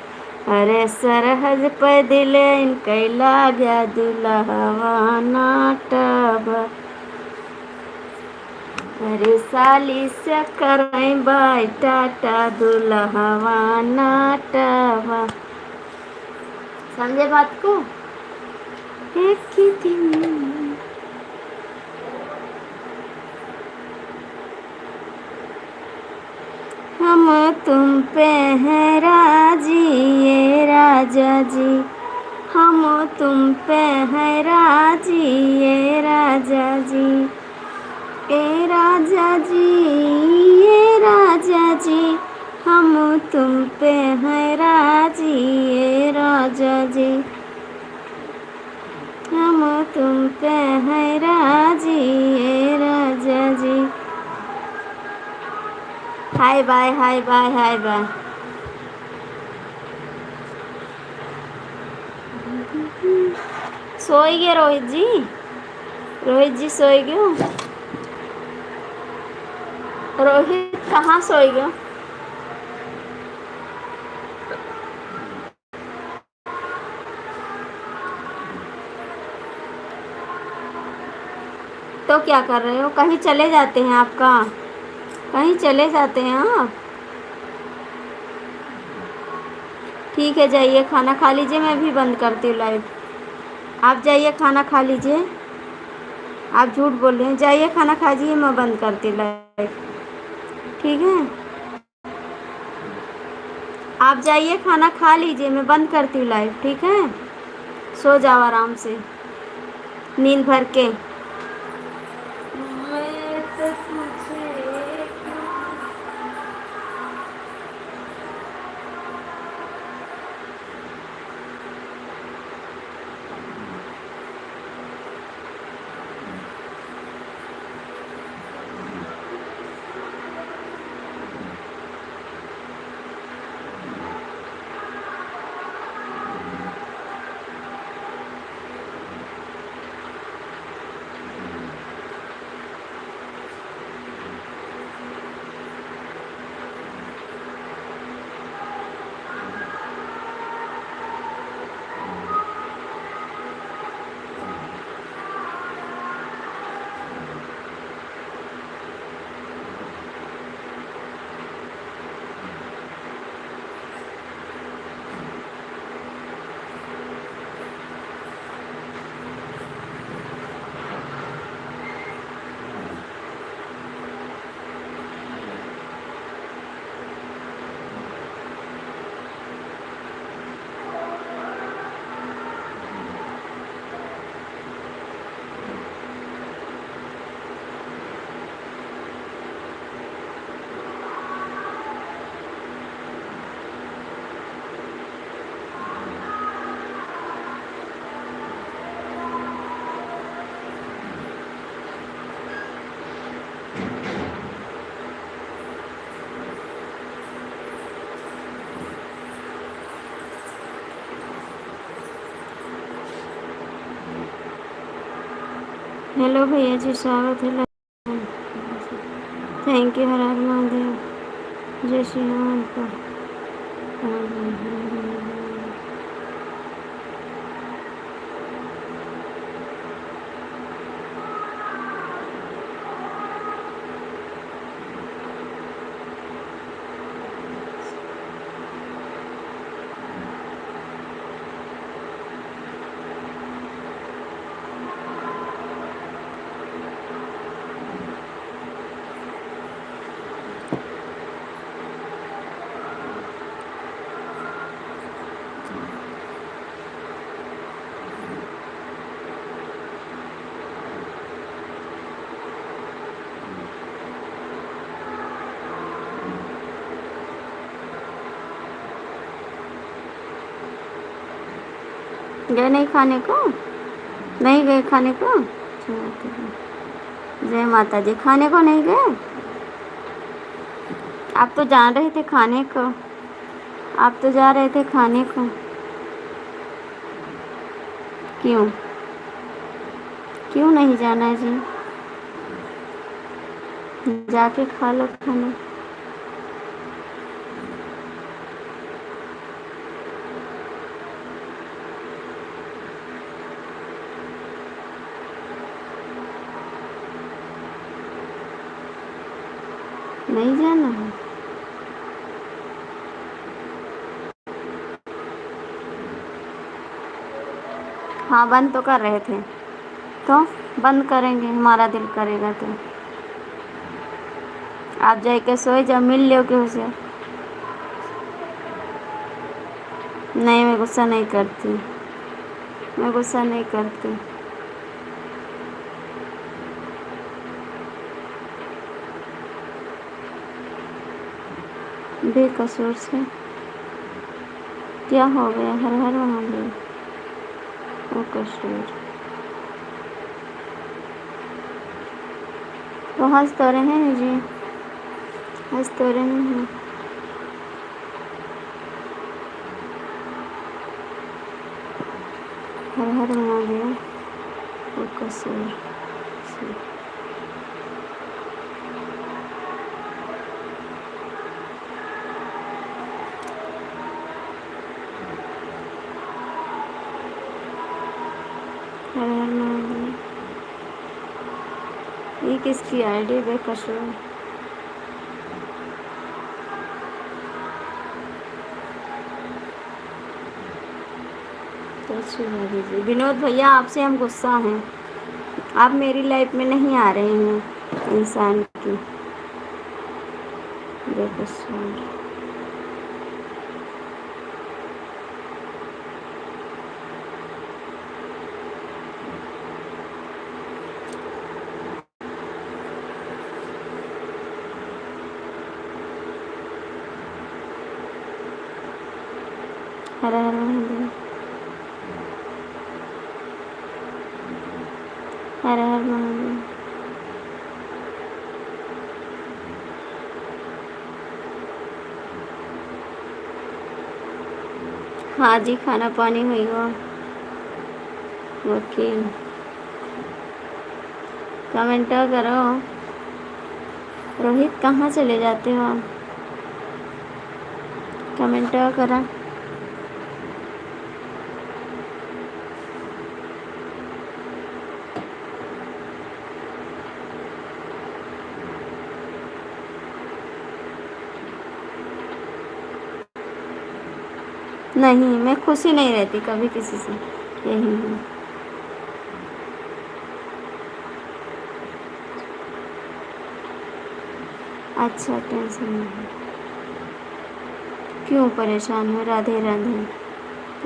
अरे सरहज पे दिले इनकै लाग्या दुलहवा नाटावा। अरे साली से करैबा टाटा दुलहवा नाटावा। समझे बात को? एक ही दिन हम तुम पे हैं राजी, ये राजा जी। हम तुम पे हैं राजी, ये राजा जी। ए राजा जी, ए राजा जी, हम तुम पे हैं राजी, ए राजा जी। हम तुम पे हैं राजी, ए राजा जी। Hi bye, hi bye, hi bye। सोई गए रोहित जी? रोहित जी सोए गयो? रोहित कहाँ सोए गयो? तो क्या कर रहे हो? कहीं चले जाते हैं आप का? कहीं चले जाते हैं आप? ठीक है, जाइए खाना खा लीजिए, मैं भी बंद करती हूँ live। आप जाइए खाना खा लीजिए, आप झूठ बोल रहे हैं। जाइए खाना खा लीजिए, मैं बंद करती हूँ live, ठीक है? आप जाइए खाना खा लीजिए, मैं बंद करती हूँ live, ठीक है? सो जाओ आराम से, नींद भर के। Hello भैया जी, स्वागत है। Thank you, हर हर महादेव, जय श्री राम। गए नहीं खाने को? नहीं गए खाने को? अच्छा, ठीक है। जय माता जी। खाने को नहीं गए? आप तो जा रहे थे खाने को, आप तो जा रहे थे खाने को। क्यों, क्यों नहीं जाना है जी? जाके खा लो खाना। नहीं जाना है? हाँ, बंद तो कर रहे थे, तो बंद करेंगे, हमारा दिल करेगा तो। आप जाके सोए जाओ, मिल लो केहू से। नहीं, मैं गुस्सा नहीं करती, मैं गुस्सा नहीं करती। बेकसूर से क्या हो गया? हर हर महादेव। वो कसूर। वो हंस तो रहे हैं जी, हंस तो रहे हैं। हर हर महादेव। वो कसूर। हर हर महादेव। ये किसकी आईडी बेकसूर? कैसे भाभी जी? विनोद भैया, आपसे हम गुस्सा हैं, आप मेरी लाइफ में नहीं आ रहे हैं इंसान की। बेकसूर। हर हर महादेव। हर हर महादेव। हाँ जी, खाना पानी होइगा। ओके। कमेंट करो। रोहित, कहाँ चले जाते हो आप? कमेंट करा। नहीं, मैं खुश ही नहीं रहती कभी किसी से, यही हूँ। अच्छा, टेंशन नहीं है। क्यों परेशान हो? राधे राधे।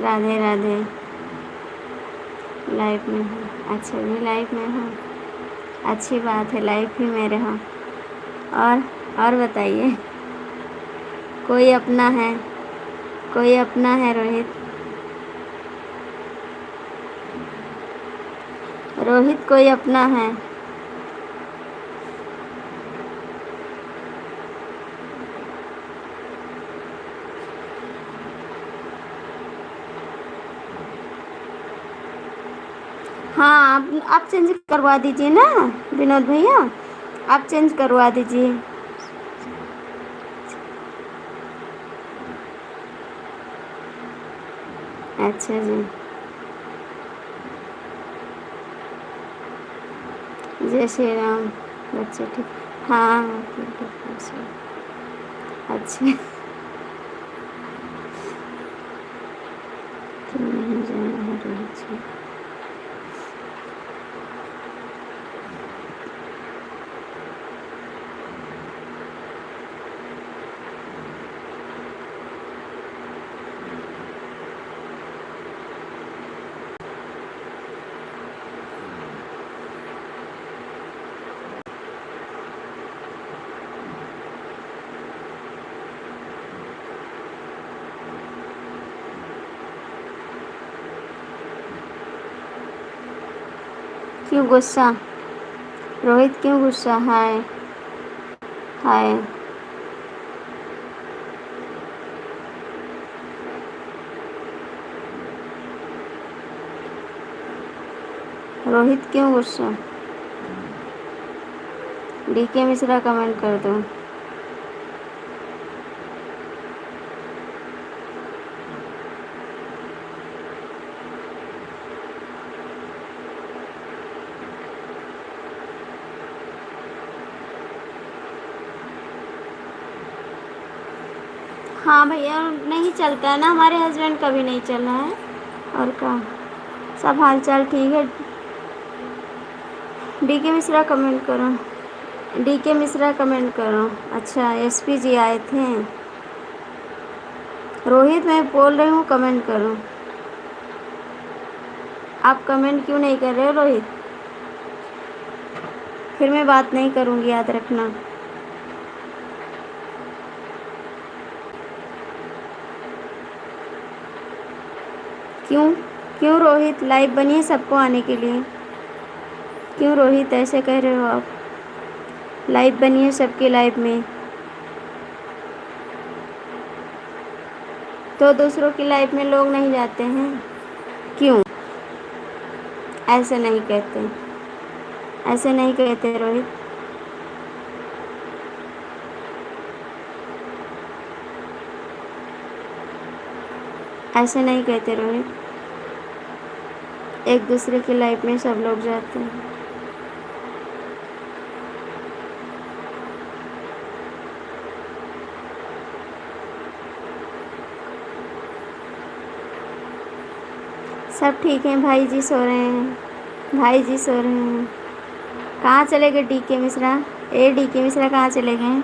राधे राधे। लाइव में हो? अच्छा जी, लाइव में हो। अच्छी बात है, लाइव ही में रहो। और, और बताइए, कोई अपना है? कोई अपना है रोहित? रोहित, कोई अपना है? हाँ, आप, आप चेंज करवा दीजिए ना विनोद भैया, आप चेंज करवा दीजिए। अच्छा जी। जय श्री राम। बच्चे ठीक? हाँ, ठीक है, ठीक है, अच्छा। तो नहीं जाना है, रोहित जी। क्यों गुस्सा? रोहित क्यों गुस्सा? हाय, हाय। रोहित क्यों गुस्सा? डीके मिश्रा कमेंट कर दो। हाँ भैया, नहीं चलता है ना, हमारे हस्बैंड का भी नहीं चल रहा है। और का, सब हाल चाल ठीक है। डीके मिश्रा कमेंट करो, डीके मिश्रा कमेंट करो। अच्छा, एसपी जी आए थे। रोहित, मैं बोल रही हूँ, कमेंट करो। आप कमेंट क्यों नहीं कर रहे हो रोहित? फिर मैं बात नहीं करूँगी, याद रखना। क्यों, क्यों रोहित, लाइव बनी है सबको आने के लिए। क्यों रोहित, ऐसे कह रहे हो आप? लाइव बनी है सबके लाइव में। तो दूसरों की लाइफ में लोग नहीं जाते हैं, क्यों? ऐसे नहीं कहते, ऐसे नहीं कहते रोहित, ऐसे नहीं कहते रोहित। एक दूसरे की लाइफ में सब लोग जाते हैं। सब ठीक हैं, भाई जी सो रहे हैं, भाई जी सो रहे हैं। कहाँ चले गए डीके मिश्रा? ए डीके मिश्रा कहाँ चले गए?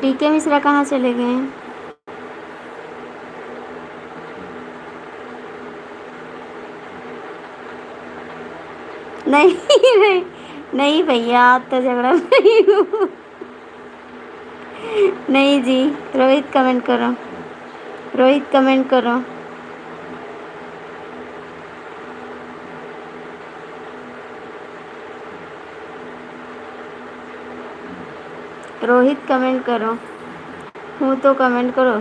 डीके मिश्रा कहाँ चले गए? नहीं, नहीं, नहीं भैया, आज तो झगड़ा नहीं हुआ। नहीं जी, रोहित कमेंट करो, रोहित कमेंट करो। रोहित कमेंट करो, हूँ तो कमेंट करो।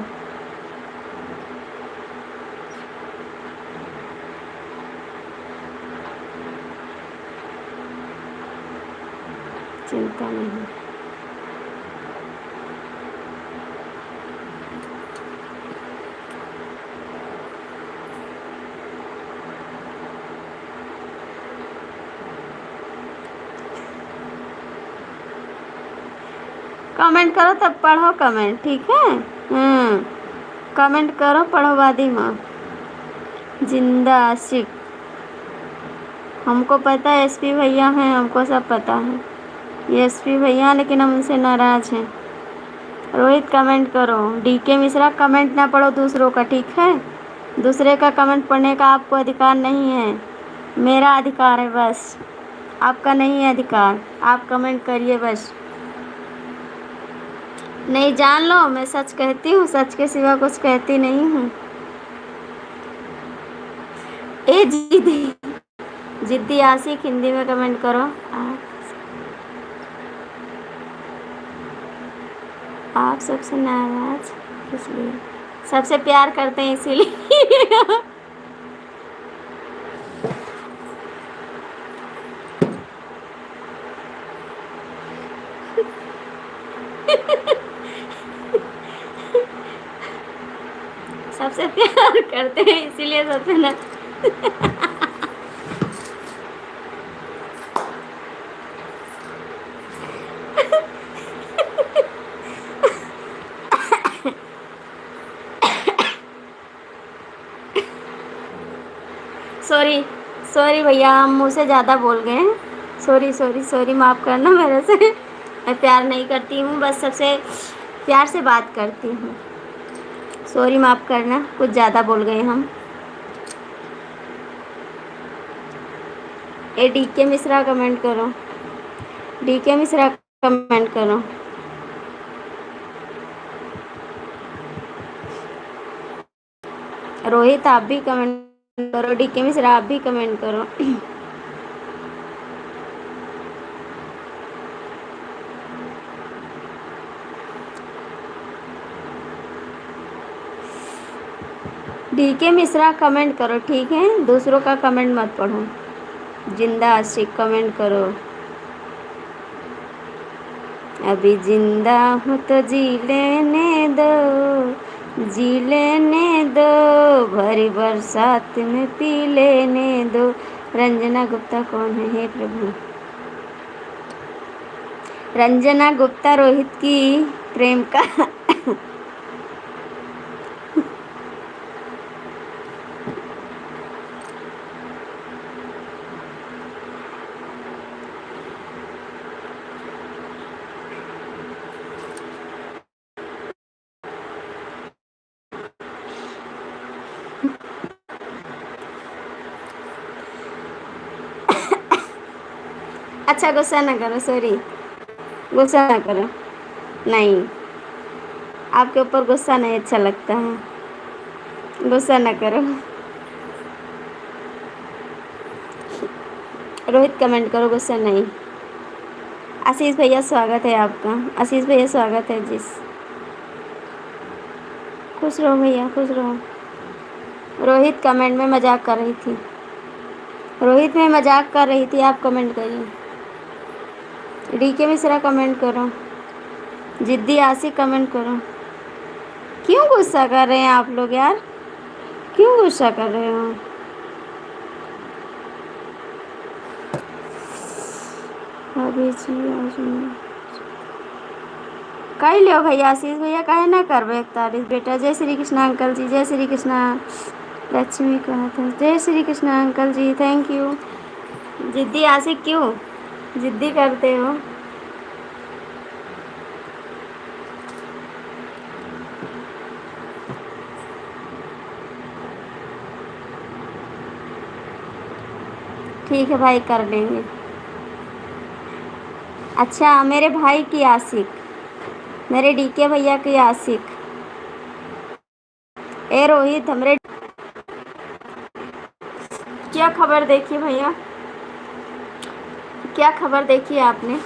चिंता नहीं। कमेंट करो तब पढ़ो कमेंट, ठीक है? हम्म, कमेंट करो, पढ़ो बादी माँ। जिंदा आशिक, हमको पता है एसपी भैया हैं, हमको सब पता है ये एसपी भैया, लेकिन हम उनसे नाराज हैं। रोहित कमेंट करो, डीके मिश्रा कमेंट ना पढ़ो दूसरों का, ठीक है? दूसरे का कमेंट पढ़ने का आपको अधिकार नहीं है, मेरा अधिकार है बस, आपका नहीं है अधिकार। आप कमेंट करिए बस। नहीं जान लो, मैं सच कहती हूँ, सच के सिवा कुछ कहती नहीं हूँ। ए जिद्दी, जिद्दी आशिक हिंदी में कमेंट करो। आप, आप सबसे नाराज इसलिए, सबसे प्यार करते हैं इसीलिए। सबसे प्यार करते हैं इसीलिए सबसे ना। सॉरी, सॉरी भैया, हम मुँह से ज़्यादा बोल गए हैं। सॉरी, सॉरी, सॉरी, माफ़ करना मेरे से। मैं प्यार नहीं करती हूँ, बस सबसे प्यार से बात करती हूँ। सॉरी, माफ़ करना, कुछ ज़्यादा बोल गए हम। ए डीके मिश्रा कमेंट करो, डीके मिश्रा कमेंट करो। रोहित आप भी कमेंट करो, डीके मिश्रा आप भी कमेंट करो। डीके मिश्रा कमेंट करो, ठीक है, दूसरों का कमेंट मत पढ़ो। जिंदा आशिक कमेंट करो। अभी जिंदा हूँ तो जी लेने दो, जी लेने दो, भरी बरसात में पी लेने दो। रंजना गुप्ता कौन है, हे प्रभु? रंजना गुप्ता रोहित की प्रेमिका। अच्छा, गुस्सा ना करो, सॉरी, गुस्सा ना करो। नहीं, आपके ऊपर गुस्सा नहीं अच्छा लगता है, गुस्सा ना करो। रोहित कमेंट करो, गुस्सा नहीं। आशीष भैया स्वागत है आपका, आशीष भैया स्वागत है जिस। खुश रहो भैया, खुश रहो। रोहित कमेंट में मजाक कर रही थी। रोहित, मैं मजाक कर रही थी, आप कमेंट करिए। डीके मिश्रा कमेंट करो, जिद्दी आशिक कमेंट करो। क्यों गुस्सा कर रहे हैं आप लोग यार, क्यों गुस्सा कर रहे हो? अभी जी, आज मैं कर लियो भैया, आशीष भैया, काहे ना करबे इकतालीस बेटा। जय श्री कृष्णा अंकल जी, जय श्री कृष्णा। लक्ष्मी कहा था, जय श्री कृष्णा अंकल जी, thank you। जिद्दी आशिक क्यों जिद्दी करते हो? ठीक है भाई, कर लेंगे। अच्छा, मेरे भाई की आशिक, मेरे डीके भैया की आशिक। ए रोहित, हमरे क्या खबर देखी भैया, क्या खबर देखी आपने?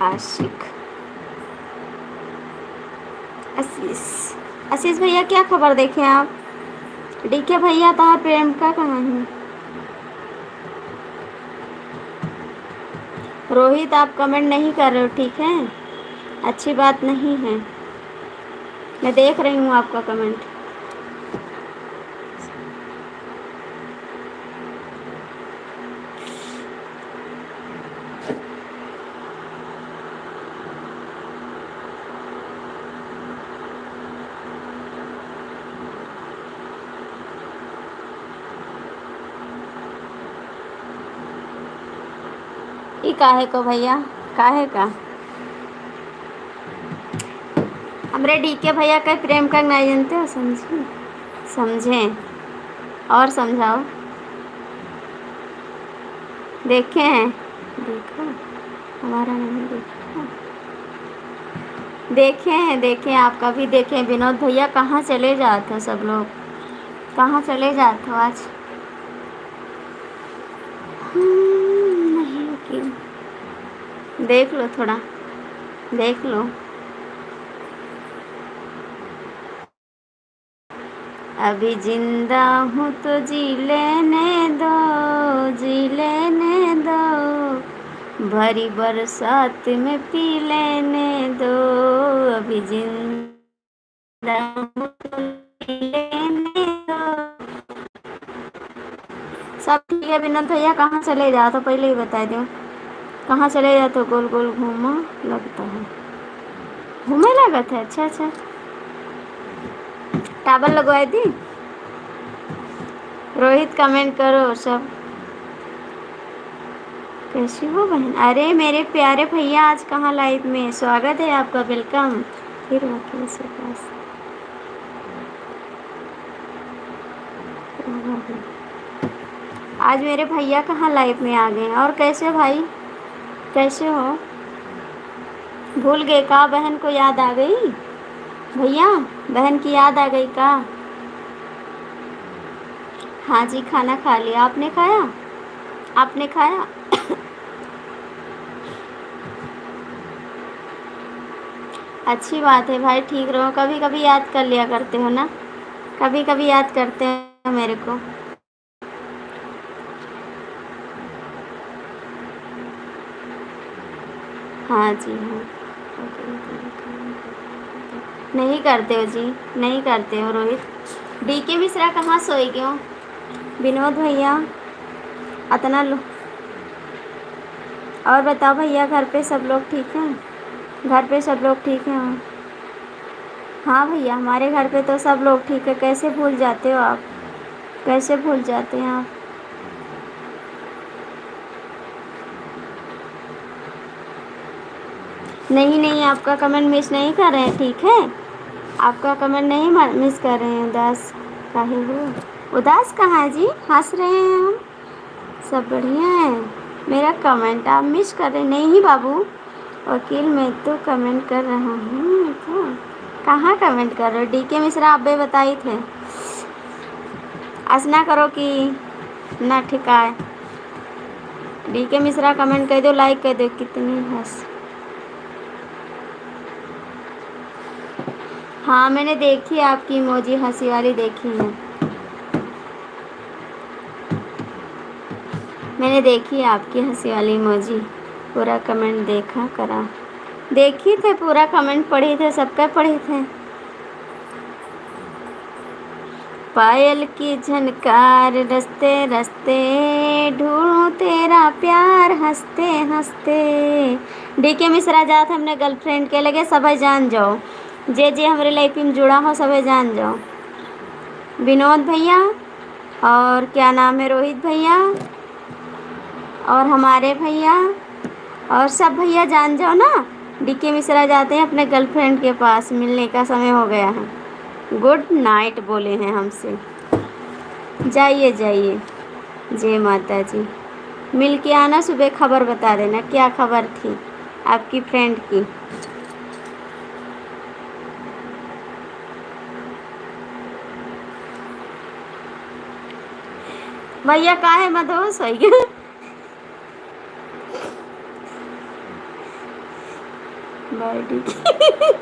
आशिक आशीष, आशीष भैया, क्या खबर देखे आप? डीके भैया, तहार प्रेमिका कहाँ है? रोहित, आप कमेंट नहीं कर रहे हो, ठीक है, अच्छी बात नहीं है। मैं देख रही हूँ आपका कमेंट। ई काहे को भैया, काहे का? हमरे डीके भैया के प्रेमिका नहीं जानते हो, समझे, समझे और समझाओ। देखे हैं, देखो, हमारा नहीं देखा। देखे हैं, देखे हैं, आपका भी देखे हैं। विनोद भैया, कहाँ चले जात हो सब लोग, कहाँ चले जात हो आज? हम्म, नहीं की। देख लो, थोड़ा देख लो। अभी जिंदा हूँ तो जी लेने दो, जी लेने दो, भरी बरसात में पी लेने दो। अभी जिंदा हूँ तो जी लेने दो। सब ठीक है विनोद भैया, कहाँ चले जात हो, पहले ही बताइ दियो, कहाँ चले जात हो? गोल गोल घूमा लगता है, घूमे लगत है। अच्छा, अच्छा, टाबर लगवाइ दी। रोहित, कमेंट करो सब। कैसी हो बहन? अरे मेरे प्यारे भैया, आज कहाँ लाइव में? स्वागत है आपका, वेलकम। फिर वकील से पास। आज मेरे भैया कहाँ लाइव में आ गए हैं। और कैसे हो भाई, कैसे हो? भूल गए का? बहन को याद आ गई भैया, बहन की याद आ गई का? हाँ जी, खाना खा लिया। आपने खाया? आपने खाया? अच्छी बात है भाई, ठीक रहो। कभी कभी याद कर लिया करते हो ना, कभी कभी याद करते हो मेरे को। हाँ जी, हाँ। नहीं करते हो जी, नहीं करते हो रोहित। डीके मिश्रा कहाँ सोए गयो? विनोद भैया, अतना लो। और बताओ भैया, घर पे सब लोग ठीक हैं? घर पे सब लोग ठीक हैं? हाँ भैया, हमारे घर पे तो सब लोग ठीक है। कैसे भूल जाते हो आप, कैसे भूल जाते हैं आप? नहीं, नहीं, आपका कमेंट मिस नहीं कर रहे हैं, ठीक है? आपका कमेंट नहीं मिस कर रहे हैं। उदास काहे हो? उदास कहाँ है जी? हंस रहे हैं हम, सब बढ़िया है। मेरा कमेंट आप मिस कर रहे हैं। नहीं बाबू, वकील, मैं तो कमेंट कर रहा हूँ। तो कहाँ कमेंट कर रहे हो? डीके मिश्रा अब्बे बताई थे। ऐसा ना करो कि ना ठिकाए। डीके मिश्रा कमेंट कर दो, लाइक कर दो। कितनी हंस, हाँ, मैंने देखी आपकी इमोजी, हंसी वाली देखी है। देखी आपकी हँसी वाली emoji, पूरा comment देखा करा। देखी थे, पूरा comment पढ़ी थे, सबका पढ़ी थे। पायल की झनकार रस्ते रस्ते, ढूंढूं तेरा प्यार हंसते हंसते। डीके मिश्रा जात है अपने girlfriend के लगे, सभे जान जाओ। जे जे हमरे life में जुड़ा हो, सभे जान जाओ। विनोद भैया और क्या नाम है, रोहित भैया और हमारे भैया और सब भैया जान जाओ ना, डीके मिश्रा जाते हैं अपने girlfriend के पास, मिलने का समय हो गया है। Good night बोले हैं हमसे। जाइए, जाइए। जय माता जी। मिल के आना, सुबह खबर बता देना क्या खबर थी आपकी friend की। भैया काहे मदहोश होइ गया? Bye DK.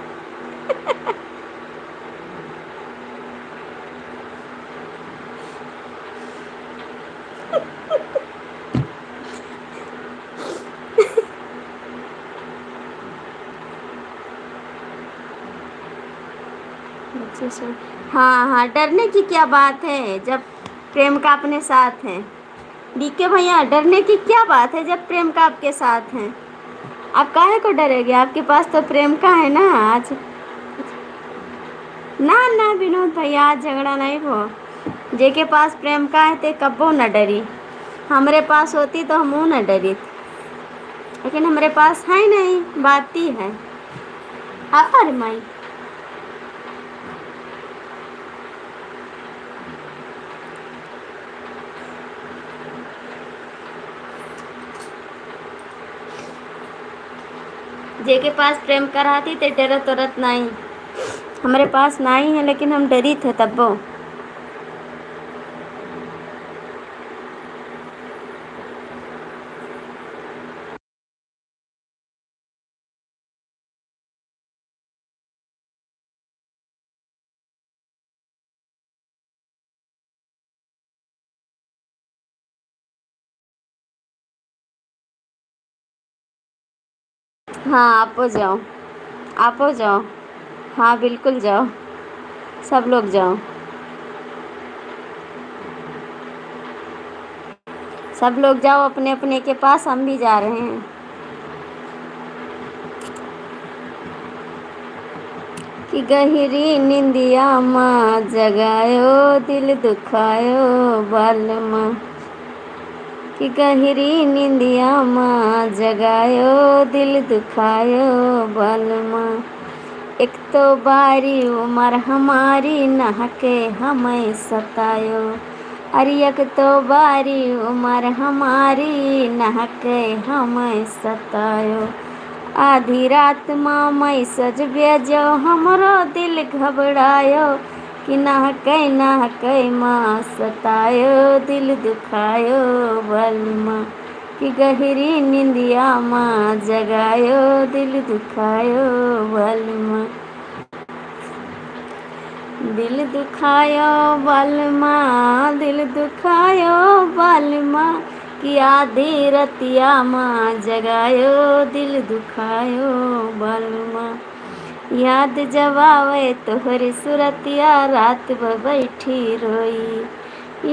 बच्चे सब, हाँ, हाँ, डरने की क्या बात है जब प्रेम का अपने साथ है। डीके भैया, डरने की क्या बात है जब प्रेम का आपके साथ है? आप काहे को डरेंगे? आपके पास तो प्रेम का है ना। आज ना, ना विनोद भैया, आज झगड़ा नहीं हो। जेके पास प्रेम का है ते कब्बो न डरी। हमरे पास होती तो हमहू न डरी, लेकिन हमरे पास है नहीं, बात ही है। अरे माई, जेके पास प्रेम का रहती ते डरत उरत नाई। हमरे पास नाई है, लेकिन हम डरी थे तब्बो। हाँ, आपो जाओ, आपो जाओ। हाँ, बिल्कुल जाओ, सब लोग जाओ, सब लोग जाओ अपने अपने के पास, हम भी जा रहे हैं। कि गहिरी निंदिया मा जगायो दिल दुखायो बलमा, कि गहिरी निंदिया मा जगायो दिल दुखायो बलमा। एक तो बारी उमर हमारी नहके हमें सतायो, अरे एक तो बारी उमर हमारी नहके हमें सतायो। आधी रात मा message भेजो हमरो दिल घबरायो, कि नहके नहके मा सतायो दिल दुखायो बलमा, कि गहिरी निंदिया मा जगायो दिल दुखायो बलमा। दिल दुखायो बलमा, दिल दुखायो बलमा, कि आधी रतिया मा जगायो दिल दुखायो बलमा। याद जब आवे तोहरी सुरतिया रात भर बैठी रोई,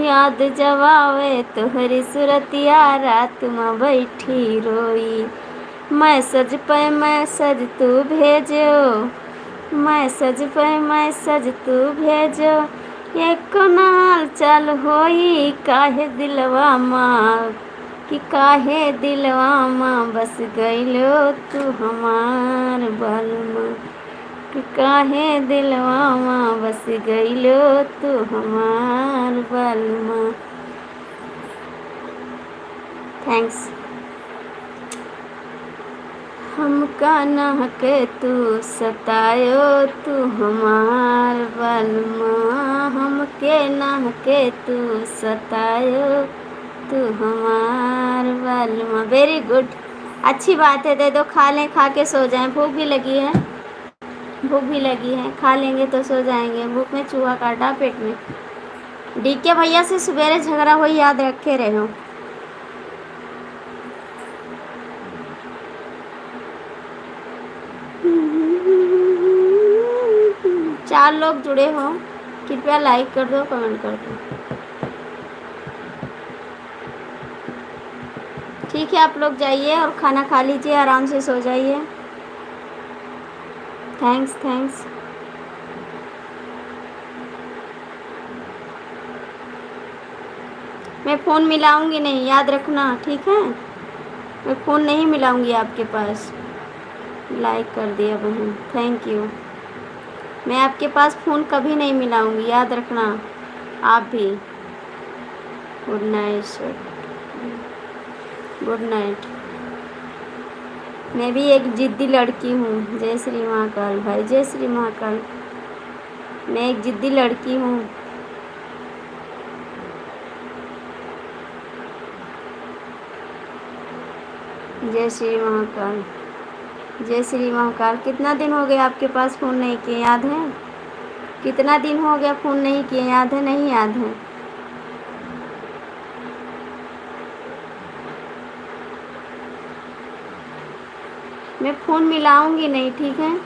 याद जब आवे तोहरी सुरतिया रात मा बैठी रोई। Message पे message तू भेजो, message पे message तू भेजो, एको ना हाल चाल होई काहे दिलवा मा, कि काहे दिलवा मा बस गइलो तू हमार बलमा, कि काहे दिलवा मा बस गइलो तू हमार बलमा। Thanks। हमका नहके तू सतायो तू हमार बलमा, हमके नहके तू सतायो तू हमार बलमा। Very good, अच्छी बात है, दे दो, खा लें, खा के सो जाएं, भूख भी लगी है। भूख भी लगी है, खा लेंगे तो सो जाएंगे, भूख में चूहा काटा पेट में। डीके भैया से सुबेरे झगड़ा होई, याद रखे रहो। चार लोग जुड़े हो, कृपया like कर दो, comment कर दो। ठीक है, आप लोग जाइए और खाना खा लीजिए, आराम से सो जाइए। Thanks, thanks। मैं फ़ोन मिलाऊंगी नहीं, याद रखना, ठीक है? मैं फ़ोन नहीं मिलाऊंगी आपके पास। Like कर दिया बहन, thank you। मैं आपके पास फ़ोन कभी नहीं मिलाऊंगी, याद रखना आप भी। Good night sir, good night। मैं भी एक जिद्दी लड़की हूँ। जय श्री महाकाल भाई, जय श्री महाकाल। मैं एक जिद्दी लड़की हूँ। जय श्री महाकाल, जय श्री महाकाल। कितना दिन हो गया आपके पास फ़ोन नहीं किए, याद है? कितना दिन हो गया फ़ोन नहीं किए, याद है? नहीं याद है। मैं फ़ोन मिलाऊंगी नहीं, ठीक है?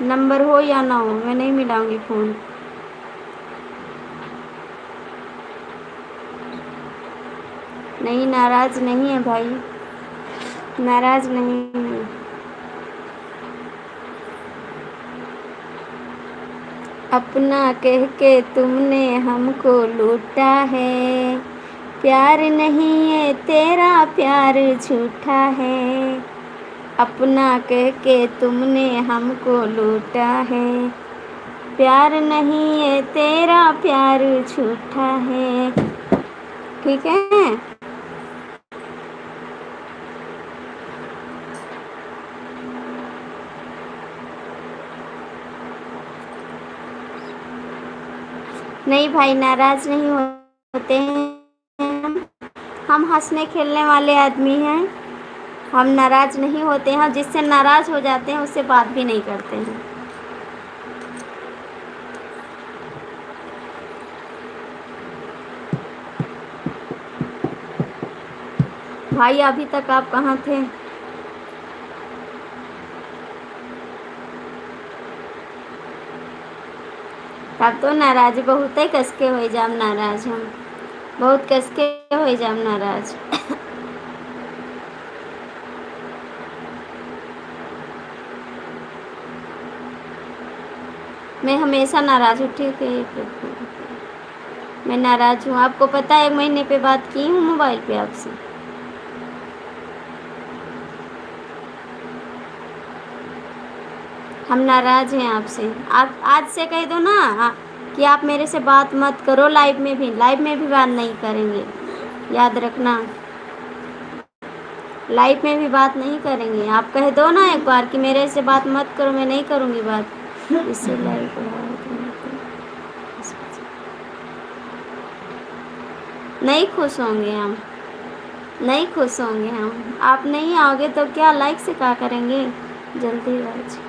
नंबर हो या ना हो, मैं नहीं मिलाऊंगी फ़ोन। नहीं, नाराज नहीं है भाई, नाराज नहीं है। अपना कह के तुमने हमको लूटा है, प्यार नहीं है तेरा, प्यार झूठा है। अपना कह के तुमने हमको लूटा है, प्यार नहीं है तेरा, प्यार झूठा है। ठीक है, नहीं भाई, नाराज नहीं होते हैं। हम हँसने खेलने वाले आदमी हैं, हम नाराज नहीं होते हैं, और जिससे नाराज हो जाते हैं उससे बात भी नहीं करते हैं। भाई, अभी तक आप कहाँ थे? तब तो नाराज, बहुते कसके होइ जाम नाराज हम, बहुत कसके होइ जाम नाराज। मैं हमेशा नाराज हूँ, ठीक है? मैं नाराज हूँ, आपको पता है, एक महीने पे बात की हूँ मोबाइल पे आपसे। हम नाराज हैं आपसे। आप आज से कह दो ना, आ, कि आप मेरे से बात मत करो, लाइव में भी, लाइव में भी बात नहीं करेंगे, याद रखना। लाइव में भी बात नहीं करेंगे। आप कह दो ना एक बार कि मेरे से बात मत करो, मैं नहीं करूँगी बात। इससे लाइव बढ़ाओ तो। नहीं खुश होंगे हम, नहीं खुश होंगे हम। आप नहीं आओगे तो क्या लाइव से क्या करेंगे? जल्दीबाजी।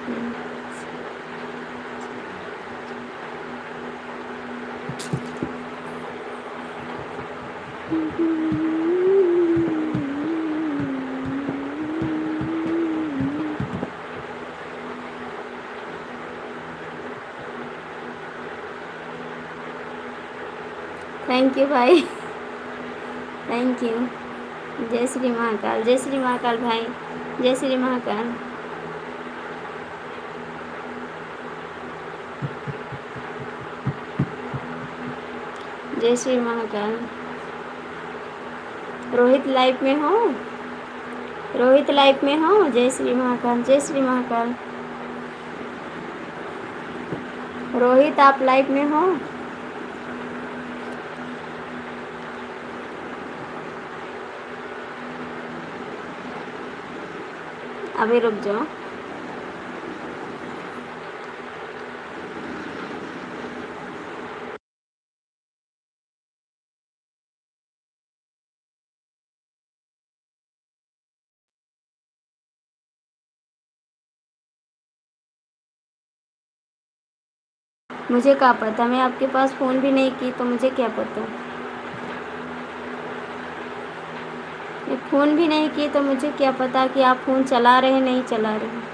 Thank you भाई, thank you। जय श्री महाकाल, जय श्री महाकाल भाई, जय श्री महाकाल। जय श्री महाकाल। रोहित लाइव में हो? रोहित लाइव में हो? जय श्री महाकाल, जय श्री महाकाल। रोहित, आप लाइव में हो? अभी रुक जाओ। मुझे क्या पता, मैं आपके पास फ़ोन भी नहीं की, तो मुझे क्या पता। मैं फ़ोन भी नहीं की, तो मुझे क्या पता कि आप फ़ोन चला रहे, नहीं चला रहे।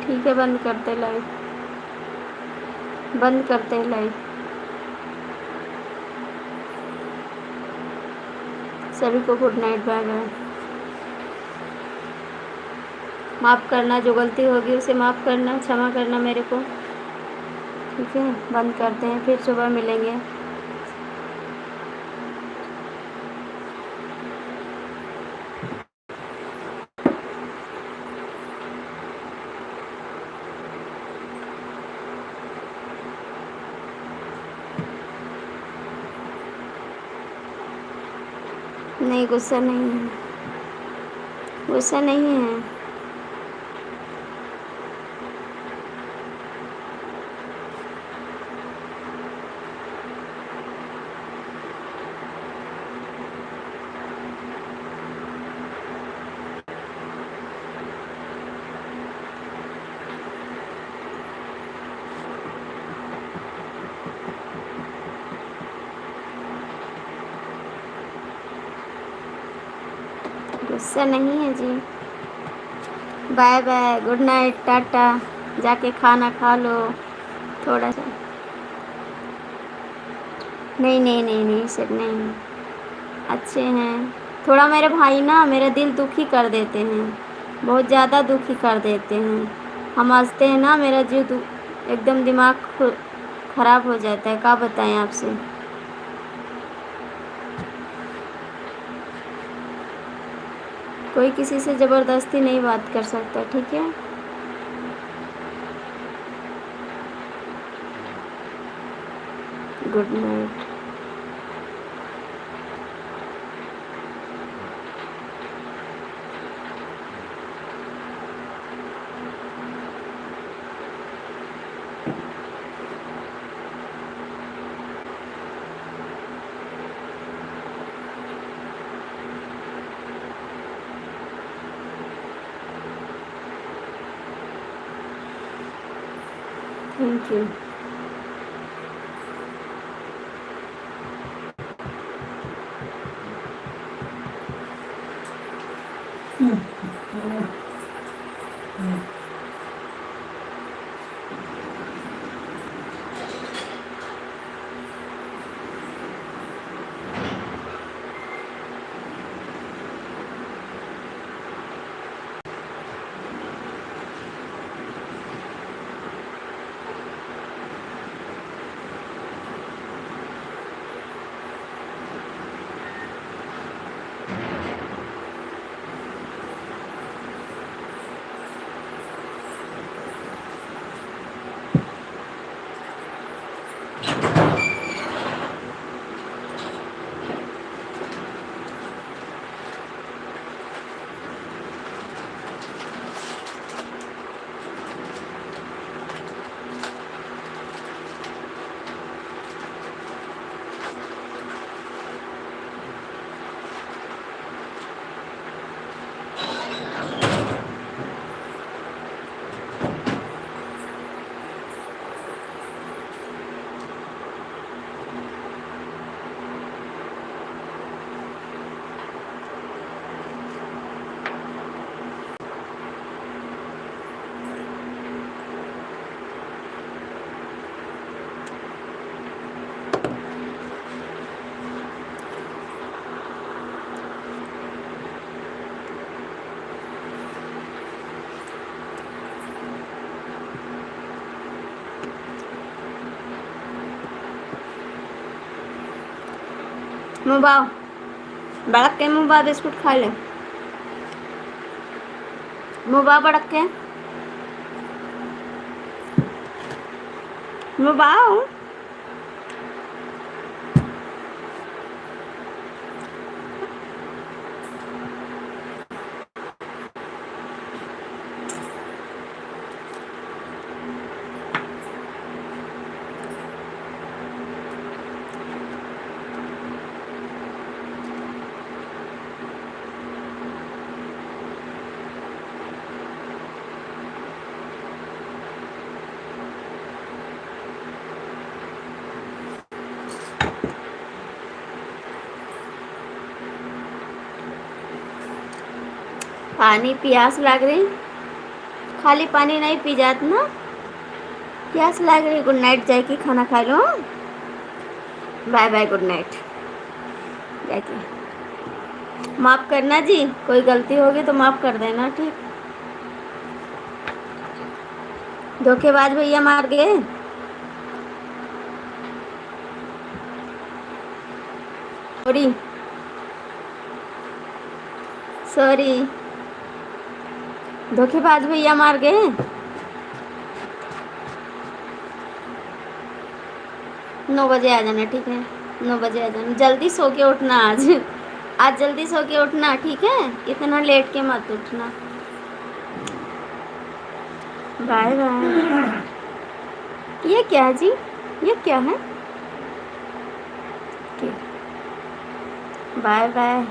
ठीक है, बंद करते लाइव, बंद करते हैं लाइव। सभी को गुड नाइट, बाय बाय। माफ़ करना, जो गलती होगी उसे माफ़ करना, क्षमा करना मेरे को। ठीक है, बंद करते हैं, फिर सुबह मिलेंगे। नहीं, गुस्सा नहीं है, गुस्सा नहीं है। गुस्सा नहीं है जी। बाय बाय, गुड नाइट, टाटा। जाके खाना खा लो थोड़ा सा। नहीं, नहीं, नहीं, नहीं सर, नहीं। अच्छे हैं। थोड़ा मेरे भाई ना मेरा दिल दुखी कर देते हैं, बहुत ज़्यादा दुखी कर देते हैं। हम हँसते हैं ना, मेरा जीव दु-, एकदम दिमाग खु-, खराब हो जाता है, क्या बताएं आपसे। कोई किसी से ज़बरदस्ती नहीं बात कर सकता, ठीक है? Good night. Thank you. मुँह बाओ, बड़क के मुँह बाओ, बिस्कुट खा ले। मुँह बाओ बड़क के, मुँह बाओ। पानी पियास लाग रही, खाली पानी नहीं पी जात ना, प्यास लाग रही। गुड नाइट, जाके खाना खा लो। Bye bye, good night. जाके माफ करना जी, कोई गलती होगी तो माफ कर देना, ठीक। धोखेबाज भैया मार गए। सॉरी, सॉरी, धोखेबाज भैया मार गए। नौ बजे आ जाना, ठीक है? नौ बजे आ जाना, जल्दी सो के उठना आज। आज जल्दी सो के उठना, ठीक है? इतना लेट के मत उठना। Bye bye. ये क्या है जी? ये क्या है? Okay, bye bye.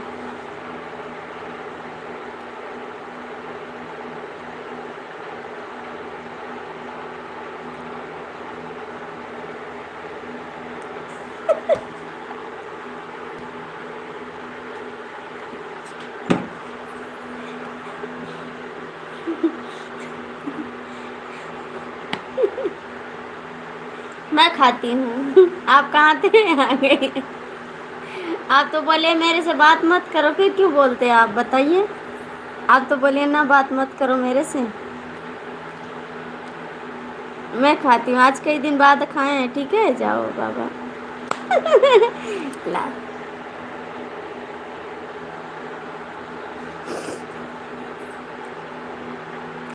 मैं खाती हूँ। आप कहाँ थे? आ गए। आप तो बोले मेरे से बात मत करो, फिर क्यों बोलते हैं आप, बताइए? आप तो बोले ना, बात मत करो मेरे से। मैं खाती हूँ, आज कई दिन बाद खाए हैं, ठीक है? जाओ बाबा। ला।